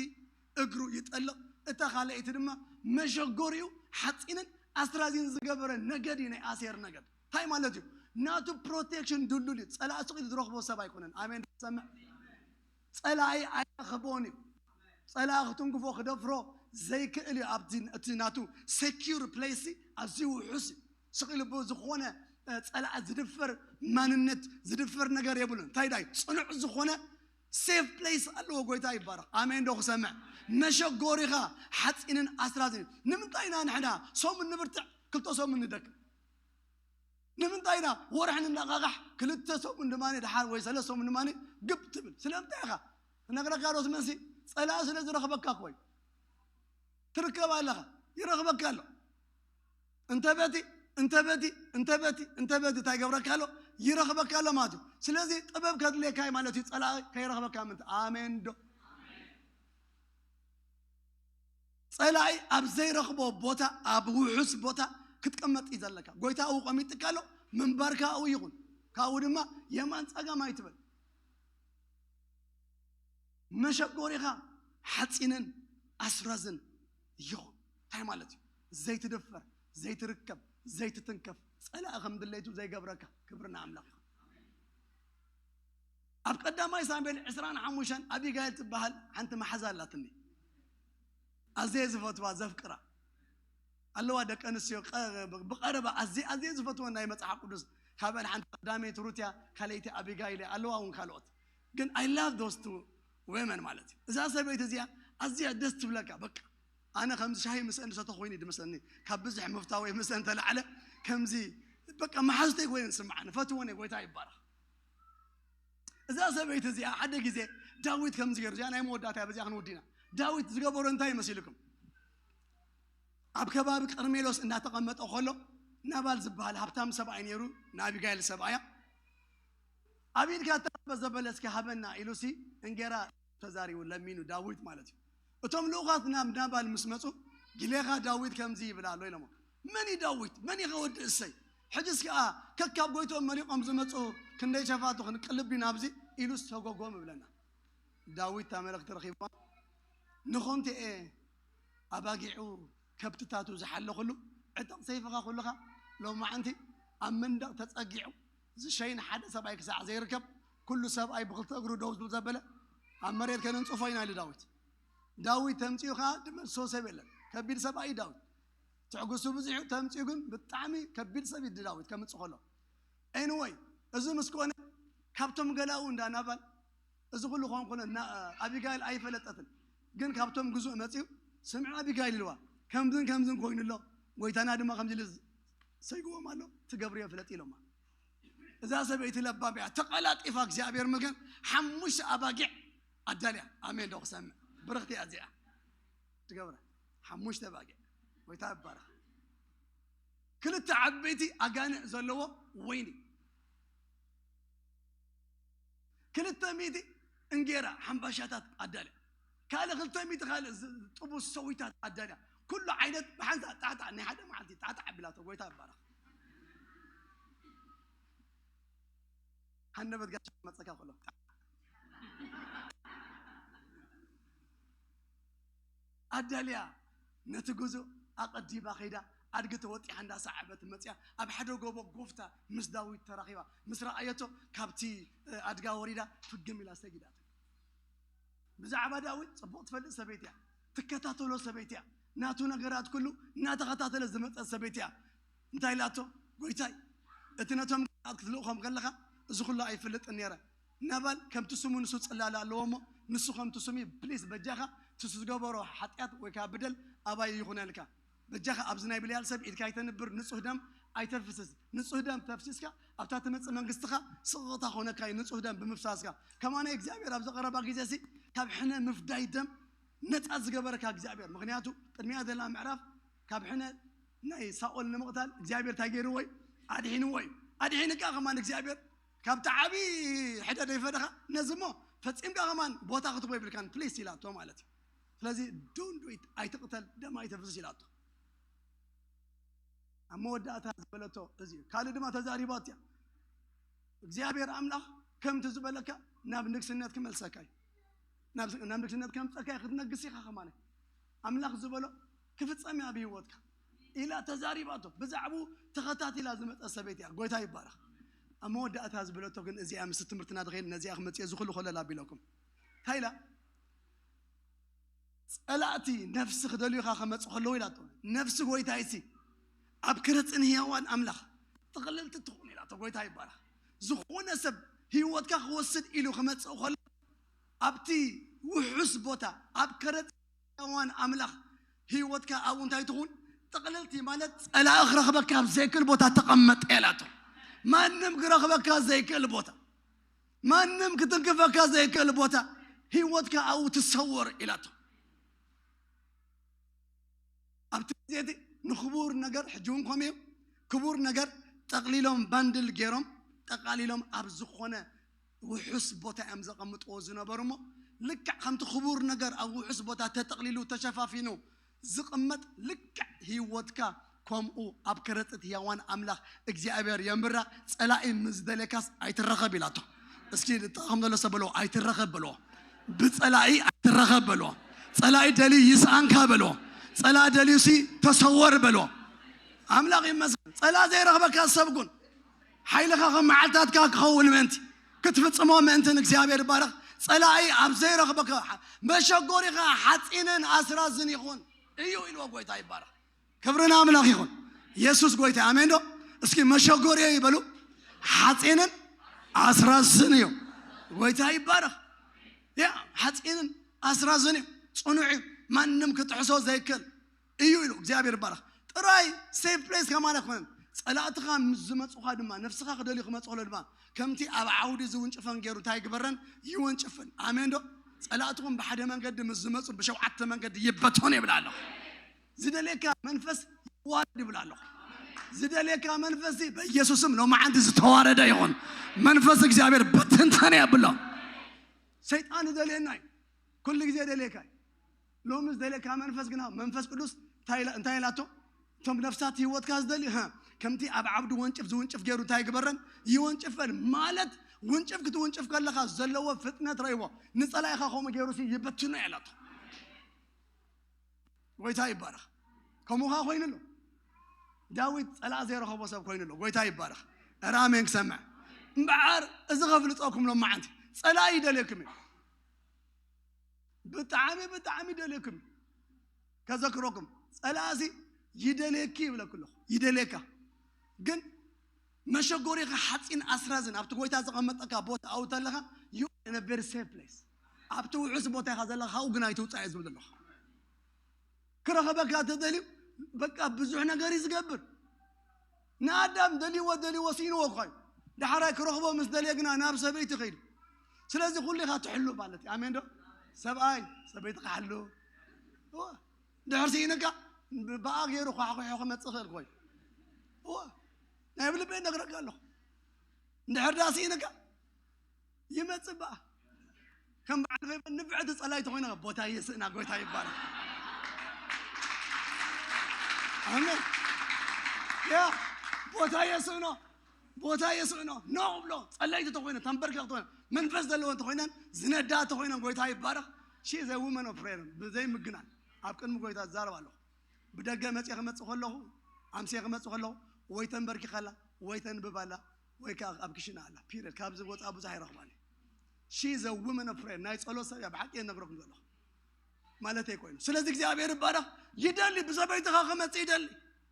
እግሩ ይጠልቕ እታ ካልኣይቲ ድማ መሸጎሪኡ ሓፂንን ኣስራዚን ዝገበረ ነገድ እዩ ናይ ኣሴር ነገድ። እንታይ ማለት እዩ? ናቱ ፕሮቴክሽን ድሉል እዩ። ጸላኢ ስቕ ኢሉ ዝረኽቦ ሰብ ኣይኮነን። ኣሜን። ሰምዕ። ጸላኢ ኣይረኽቦን እዩ። ጸላኢ ክትንክፎ ክደፍሮ ዘይክእል እዩ። ኣብቲ እቲ ናቱ ሴኪር ፕሌስ ኣዝዩ ውሑስ እዩ። ስቕ ኢሉ ብዝኾነ እ፣ ጸላኢ ዝድፈር ማንነት ዝድፈር ነገር የብሉን። እንታይ ዳይ ጽኑዕ ዝኾነ ሴፍ ፕሌስ ኣለዎ። ጎይታ ይባረኽ። ኣሜን ዶ ክሰምዕ? መሸጎሪኻ ሓፂንን ኣስራዝን። ንምንታይ ኢና ንሕና ሰሙን ንብርትዕ ክልተ ሰሙን ንደክም? ንምንታይ ኢና ወርሒ ንነቓቓሕ ክልተ ሰሙን ድማ ድሓር ወይ ሰለስተ ሰሙን ድማ ግብ ትብል? ስለምንታይ ኢኻ? ክነግረካ ዶ ትመሲ? ጸላኢ ስለ ዝረኽበካ እኮ እዩ። ትርከብ ኣለኻ፣ ይረኽበካ ኣሎ። እንተ በቲ እንተ በቲ እንተ በቲ እንተ በቲ እንታይ ገብረካ ኣሎ? ይረኽበካ ኣሎ ማለት እዩ። ስለዚ ጥበብ ከድልየካ እዩ ማለት እዩ፣ ጸላኢ ከይረኽበካ ምንት። ኣሜን ዶ? ጸላኢ ኣብ ዘይረኽቦ ቦታ፣ ኣብ ውሑስ ቦታ ክትቀመጥ እዩ ዘለካ። ጎይታ ኣብኡ ቀሚጥካ ኣሎ፣ ምንባርካ ኣብኡ ይኹን። ካብኡ ድማ የማን ጸጋም ኣይትበል። መሸጎሪኻ ሓፂንን ኣስራዝን ይኹን። እንታይ ማለት እዩ? ዘይትድፈር፣ ዘይትርከብ፣ ዘይትትንከፍ፣ ጸላኢ ከም ድሌቱ ዘይገብረካ። ክብሪ ንኣምላኽ ይኹን። ኣብ ቀዳማይ ሳሙኤል ዕስራን ሓሙሽተን ኣቢጋይል ትበሃል ሓንቲ መሓዛ ኣላትኒ። ኣዝየ ዝፈትዋ፣ ዘፍቅራ ኣለዋ። ደቂ ኣንስትዮ ቀ-፣ ብቐረባ ኣዝየ፣ ኣዝየ ዝፈትወን ናይ መጽሓፍ ቅዱስ ካብአን ሓንቲ ቀዳመይቲ ሩት እያ፣ ካልኣይቲ ኣቢጋይል እያ፣ ኣለዋ እውን ካልኦት። ግን I love those two women ማለት እዩ። እዛ ሰበይቲ እዚኣ ኣዝያ ደስ ትብለካ። በቃ ኣነ ከምዚ ሻሂ ምስአን ዝሰተ ኮይኑ ድመስለኒ፣ ካብ ብዝሕ ምፍታወይ ምስአን ተላዕለ ከምዚ በቃ መሓዝተይ ኮይነን ዝስምዓኒ። ፈትወን እየ፣ ጎይታ ይባረኽ። እዛ ሰበይቲ እዚኣ ሓደ ግዜ ዳዊት ከምዚ ገይሩ፣ እዚኣ ናይ መወዳእታ እያ፣ በዚኣ ክንወዲና። ዳዊት ዝገበሮ እንታይ ይመስልኩም? ኣብ ከባቢ ቀርሜሎስ እናተቐመጠ ከሎ ናባል ዝበሃል ሃብታም ሰብኣይ ነይሩ፣ ንኣቢጋይል ሰብኣያ። ኣብ ኢድካ እተረፈ ዘበለ እስኪ ሃበና ኢሉሲ እንጌራ ተዛሪቡ ለሚኑ ዳዊት ማለት እዩ። እቶም ልኡኻት ናብ ናባል ምስ መጹ፣ "ግሌኻ ዳዊት ከምዚ ይብል ኣሎ" ኢሎሞ። "መን እዩ ዳዊት? መን እዩ ወዲ እሰይ? ሕጅስ ከኣ ከካብ ጎይትኦም መሪቖም ዝመጹ ክንደይ ሸፋቱ ክንቅልብ ኢና ኣብዚ?" ኢሉ ሰጎጎም ይብለና። ዳዊት እታ መልእኽቲ ረኺብዋ፣ ንኾንቲኤ ኣባጊዑ ከብትታቱ ዝሓለኹሉ ዕጠቕ ሰይፍኻ ኩልኻ ሎማዓንቲ ኣብ መንደቕ ተጸጊዑ ዝሸይን ሓደ ሰብኣይ ክሳዕ ዘይርከብ፣ ኩሉ ሰብኣይ ብኽልተ እግሩ ደው ዝብል ዘበለ ኣብ መሬት ከነንጽፎ ኢና ኢሉ ዳዊት። ዳዊት ተምጺኡ ኸኣ ድመልሶ ሰብ የለን። ከቢድ ሰብኣይ እዩ ዳዊት። ትዕግስቱ ብዙሕ እዩ፣ ተምጺኡ ግን ብጣዕሚ ከቢድ ሰብ እዩ ዳዊት ከምጽእ ከሎ። ኤኒወይ፣ እዚ ምስ ኮነ ካብቶም ገላኡ እንዳ ናባል እዚ ኩሉ ክኸውን ከሎ እና ኣቢጋይል ኣይፈለጠትን። ግን ካብቶም ግዙእ መጺኡ ስምዒ ኣቢጋይል ኢልዋ። ከምዝን ከምዝን ኮይኑ ኣሎ፣ ጎይታና ድማ ከምዚ ኢሉ ሰይግዎም ኣሎ፣ ትገብርዮ ፍለጥ ኢሎማ። እዛ ሰበይቲ ለባም እያ፣ ተቐላጢፋ እግዚኣብሔር መገን ሓሙሽተ ኣባጊዕ ኣዳልያ። ኣሜን ዶ ክሰምዕ? ብርኽቲ እያ እዚኣ ትገብረ። ሓሙሽተ ኣባጊዕ። ጎይታ ይባረኽ። ክልተ ዓበይቲ ኣጋንዕ ዘለዎ ወይኒ፣ ክልተ ሚእቲ እንጌራ ሓምባሻታት ኣዳልያ፣ ካልእ ክልተ ሚእቲ ካልእ ዝ-፣ ጥቡስ ሰዊታት ኣዳልያ፣ ኩሉ ዓይነት ብሓንሳ ጣዕጣዕ፣ ናይ ሓደ መዓልቲ ጣዕጣዕ ኣቢላቶ። ጎይታ ይባረኽ። ሃንደበት ጋሻ መጸካ ከሎ ኣዳልያ ነቲ ጉዞ ኣቐዲማ ከይዳ፣ ኣድጊ ተወጢሓ እንዳሰዓበት መጽያ፣ ኣብ ሓደ ጎቦ ጎፍታ ምስ ዳዊት ተራኺባ። ምስ ረኣየቶ፣ ካብቲ፣ እ፣ ኣድጋ ወሪዳ ፍግም ኢላ ሰጊዳት። ብዛዕባ ዳዊት ጽቡቕ ትፈልጥ ሰበይቲ እያ። ትከታተሎ ሰበይቲ እያ። ናቱ ነገራት ኩሉ እናተኸታተለ ዝመጸት ሰበይቲ እያ። እንታይ ኢላቶ? "ጎይታይ፣ እቲ ነቶም ገዛት ክትልእኾም ከለኻ፣ እዚ ኩሉ ኣይፈልጥን ነይረ። ናባል ከምቲ ስሙ ንሱ ጽላለ ኣለዎ እሞ፣ ንሱ ከምቲ ስሙ እዩ። ፕሊስ፣ በጃኻ፣ እቲ ዝገበሮ ሓጢኣት ወይ ከዓ በደል ኣባይ ይኹነልካ። በጃኻ፣ ኣብዚ ናይ ብልያል ሰብ ኢድካ ኣይተንብር፣ ንጹህ ደም ኣይተፍስስ። ንጹህ ደም ተፍሲስካ፣ ኣብታ ትመጽእ መንግስትኻ ስቕቕታ ክኾነካ እዩ፣ ንጹህ ደም ብምፍሳስካ። ከማነ እግዚኣብሔር ኣብዚ ቀረባ ግዜ እዚ ካብ ሕነ ምፍዳይ ደም ነጻ ዝገበረካ እግዚኣብሔር። ምኽንያቱ ቅድሚያ ዘላ ምዕራፍ ካብ ሕነ ናይ ሳኦል ንምቕታል እግዚኣብሔር እንታይ ገይርዎ እዩ? ኣድሒንዎ እዩ። ኣድሒንካ ከማን እግዚኣብሔር ካብቲ ዓብዪ ሕደ ዘይፈደኻ ነዚ እሞ ፈጺምካ ከማን ቦታ ክትቦ ይብልካን ፕሊስ ኢላቶ ማለት እዩ። ስለዚ ዶንት ዱ ኢት፣ ኣይትቕተል፣ ደም ኣይተፍስስ ኢላቶ። ኣብ መወዳእታ ዝበለቶ እዚ እዩ። ካልእ ድማ ተዛሪባቶ እያ። እግዚኣብሔር ኣምላኽ ከምቲ ዝበለካ ናብ ንግስነት ክመልሰካ እዩ። ናብ፣ ናብ ንግስነት ከምፀካ እዩ፣ ክትነግስ ኢኻ ከማን። ኣምላኽ ዝበሎ ክፍጸም እዩ ኣብ ህይወትካ። ኢላ ተዛሪባቶ። ብዛዕባኡ ተኸታቲላ ዝመጸ ሰበይቲ እያ። ጎይታ ይባረኽ። ኣብ መወዳእታ ዝበለቶ ግን እዚኣ ምስ ትምህርትና ትኸይድ፣ ነዚኣ ክመጽእ እየ፣ እዚ ኩሉ ኮለል ኣቢለኩም። እንታይ ኢላ? "ጸላእቲ ነፍሲ ክደልዩኻ ከመጹ ከለዉ" ኢላቶ። "ነፍሲ ጎይታይሲ ኣብ ከረጽን ህያዋን ኣምላኽ ጥቕልልቲ ትኹን" ኢላቶ። ጎይታ ይባረኽ። ዝኾነ ሰብ ህይወትካ ክወስድ ኢሉ ክመጽእ ከሎ ኣብቲ ውሑስ ቦታ ኣብ ከረጽን ህያዋን ኣምላኽ ህይወትካ ኣብኡ እንታይ ትኹን? ጥቕልልቲ ማለት ጸላኢ ክረኽበካ ኣብ ዘይክእል ቦታ ተቐመጠ ኢላቶ። ማንም ክረኽበካ ዘይክእል ቦታ፣ ማንም ክትንክፈካ ዘይክእል ቦታ ህይወትካ ኣብኡ ትሰወር ኢላቶ። ኣብቲ ግዜ እቲ ንክቡር ነገር፣ ሕጂ እውን ከምኡ እዩ፣ ክቡር ነገር ጠቕሊሎም ባንድል ገይሮም ጠቓሊሎም ኣብ ዝኾነ ውሑስ ቦታ እዮም ዘቐምጥዎ ዝነበሩ። እሞ ልክዕ ከምቲ ክቡር ነገር ኣብ ውሑስ ቦታ ተጠቕሊሉ ተሸፋፊኑ ዝቕመጥ፣ ልክዕ ህይወትካ ከምኡ ኣብ ከረጽት ህያዋን ኣምላኽ እግዚኣብሔር የንብራ። ጸላኢ ምስ ደሌካስ ኣይትረኸብ ኢላቶ። እስኪ ንጠቐም ዘሎ ሰብ በሎ፣ "ኣይትረኸብ" በሎ። "ብጸላኢ ኣይትረኸብ" በሎ። "ጸላኢ ደልዩ ይስኣንካ" በሎ። "ጸላኢ ደልዩሲ ተሰወር" በሎ። ኣምላኽ ይመስገን። ጸላኢ ዘይረኽበካ ሰብ ኩን። ሓይልኻ ከም መዓልታትካ ክኸውን ምእንቲ፣ ክትፍጽሞ ምእንትን እግዚኣብሔር ይባረኽ። ጸላኢ ኣብ ዘይረኽበካ መሸጎሪኻ ሓጺንን ኣስራዝን ይኹን እዩ ኢልዎ። ጎይታ ይባረኽ። ክብሪ ንኣምላኽ ይኹን። የሱስ ጎይታ። ኣሜን ዶ? እስኪ "መሸጎሪየ" ይበሉ። "ሓጺንን ኣስራዝን እዩ።" ጎይታ ይባረኽ። ያ ሓጺንን ኣስራዝን እዩ። ጽኑዕ እዩ። ማንም ክጥሕሶ ዘይክእል እዩ ኢሉ። እግዚኣብሔር ይባረኽ። ጥራይ ሴፍ ፕሌስ ከማን ኣይኮነን። ጸላእትኻ ምስ ዝመጹኻ ድማ፣ ነፍስኻ ክደልዩ ክመጹ ከሎ ድማ፣ ከምቲ ኣብ ዓውዲ ዝውንጭፈን ገይሩ እንታይ ይግበረን? ይወንጭፍን። ኣሜን ዶ? ጸላእትኹም ብሓደ መንገዲ ምስ ዝመጹ፣ ብሸውዓተ መንገዲ ይበተኑ ይብል ኣለኹ። ዝደልየካ መንፈስ ይዋረድ ይብል ኣለኹ። ዝደልየካ መንፈስ በኢየሱስም ሎማዓንቲ ዝተዋረደ ይኹን። መንፈስ እግዚኣብሔር ብትንተን የብሎ። ሰይጣን ዝደልየና እዩ። ኩሉ ግዜ ደልየካ እዩ። ሎሚ ዝደልየካ መንፈስ ግና፣ መንፈስ ቅዱስ እንታይ ኢላ-፣ እንታይ ኢላቶ? እቶም ነፍሳት ህይወትካ ዝደልዩ፣ ሀ፣ ከምቲ ኣብ ዓብዲ ወንጭፍ ዝውንጭፍ ገይሩ እንታይ ይግበረን? ይወንጭፈን። ማለት ውንጭፍ ክትውንጭፍ ከለኻ ዘለዎ ፍጥነት ረይዎ፣ ንጸላኢኻ ከምኡ ገይሩ ሲ ይበትኖ እያ ኢላቶ። ጎይታ ይባረኽ። ከምኡ ኸኣ ኮይኑ ኣሎ። ዳዊት ጸላእ ዘይረኸቦ ሰብ ኮይኑ ኣሎ። ጎይታ ይባረኽ። ኧረ ኣሜን ክሰምዕ። እምበኣር እዚ ከፍልጠኩም ሎማዓንቲ፣ ጸላኢ ይደልየኩም እዩ። ብጣዕሚ፣ ብጣዕሚ ይደልየኩም እዩ። ከዘክረኩም፣ ጸላእሲ ይደልየኪ ይብለኩ ኣለኹ። ይደልየካ። ግን መሸጎሪኻ ሓጺን ኣስራዝን ኣብቲ ጎይታ ዘቐመጠካ ቦታ ኣብኡ ተለኻ፣ you are in a very safe place። ኣብቲ ውሑስ ቦታ ኢኻ ዘለኻ፣ ካብኡ ግን ኣይትውጻእ እየ ዝብል ዘለኹ። ክረኸበካ ተደልዩ፣ በቃ ብዙሕ ነገር እዩ ዝገብር። ንኣዳም ደልይዎ፣ ደልይዎ፣ ስኢንዎ እኳ እዩ። ዳሕራይ ክረኽቦ ምስ ደልየ ግና ናብ ሰበይቲ ከይዱ። ስለዚ ኩሉ ኢኻ ትሕሉ ማለት እዩ። ኣሜን ዶ? ሰብኣይ ሰበይትኻ ሓሉ። እወ። እንድሕር ስኢንካ፣ ብኣ ገይሩ ኳሕኩሑ ክመጽእ ይኽእል እኮ እዩ። እወ። ናይ ብልበይ እነግረካ ኣለኹ። እንድሕር ዳ ስኢንካ፣ ይመጽእ በኣ። ከም በዓል ፌበን ንፍዕቲ ጸላይቶ ኮይና፣ ቦታ የስእና፣ ጎይታ ይባረክ። ኣሜን። ያ፣ ቦታ የስእኖ፣ ቦታ የስእኖ። ኖ ብሎ፣ ጸላይቶ ተኮይነ፣ ተንበርከክ ተኮይነ፣ መንፈስ ዘለዎ እንተኮይነን፣ ዝነዳ ተኮይነን፣ ጎይታ ይባረክ። She is a woman of prayer፣ ብዘይ ምግናን ኣብ ቅድሚ ጎይታ ዝዛረብ ኣለኹ። ብደገ መጽየ ክመጽእ ከለኹ፣ ኣምስየ ክመጽእ ከለኹ፣ ወይ ተንበርኪኻ ኣላ፣ ወይ ተንብብ ኣላ፣ ወይ ከኣ ኣብ ክሽነ ኣላ። ፒሪየድ። ካብዚ ወጻኢ ብዙሕ ኣይረኽባን እየ። She is a woman of prayer። ናይ ጸሎት ሰብ እያ፣ ብሓቂ እየ እነግረኩም ዘለኹ። ማለተይ ኮይኑ። ስለዚ እግዚኣብሔር ይባረኽ። ይደሊ፣ ብሰበይትኻ ክመጽእ ይደሊ።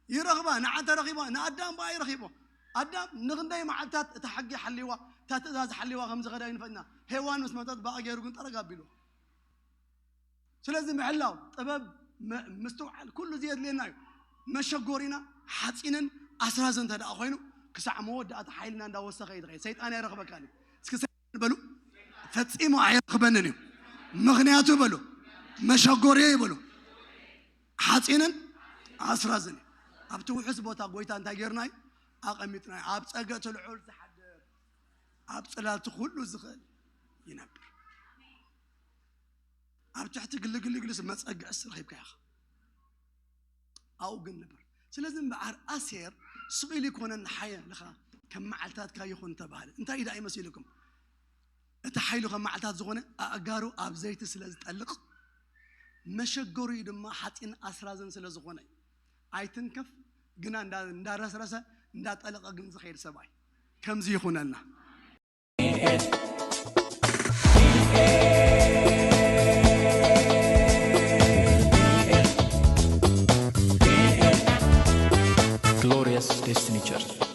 ይረኽባ፣ ንዓ ተረኺባ፣ ንኣዳም ብኣ ይረኺቦ። ኣዳም ንኽንደይ መዓልታት እታ ሕጊ ሓልይዋ፣ እታ ትእዛዝ ሓልይዋ ከም ዝኸዳ ይንፈጥና። ሄዋን ምስ መጸት ብኣ ገይሩ ግን ጠረግ ኣቢልዎ። ስለዚ ምሕላው፣ ጥበብ፣ መ-፣ ምስትውዓል፣ ኩሉ እዚ የድልየና እዩ። መሸጎሪና ሓጺንን ኣስራዝን እንተ ደኣ ኮይኑ፣ ክሳዕ መወዳእታ ሓይልና እንዳወሰኸ እዩ ዝኸይድ። ሰይጣን ኣይረኽበካን እዩ። እስኪ ሰይጣን በሉ፣ ፈጺሙ ኣይረኽበንን እዩ። ምኽንያቱ በሉ፣ መሸጎሪየ እዩ በሉ፣ ሓጺንን ኣስራዝን እዩ። ኣብቲ ውሑስ ቦታ ጎይታ እንታይ ጌርና እዩ? ኣቐሚጥና እዩ። ኣብ ጸግዒ እቲ ልዑል ዝሓድር፣ ኣብ ጽላልቲ ኩሉ ዝኽእል ይነብር። ኣብ ትሕቲ ግልግልግልስ መጸግዕስ ረኺብካ ኢኻ። ኣብኡ ግን ንበር። ስለዚ እምበኣር ኣሴር ስቕ ኢሉ ይኮነን ንሓየ ኣለኻ ከም መዓልታትካ ይኹን ተባህለ። እንታይ ኢዳ ይመሲልኩም? እቲ ሓይሉ ከም መዓልታት ዝኾነ ኣእጋሩ ኣብ ዘይቲ ስለ ዝጠልቕ፣ መሸገሪኡ ድማ ሓጺን ኣስራዝን ስለ ዝኾነ እዩ። ኣይትንከፍ ግና እንዳ- እንዳረስረሰ እንዳጠለቐ ግን ዝኸይድ ሰብኣይ ከምዚ ይኹነልና። Glorious Destiny Church.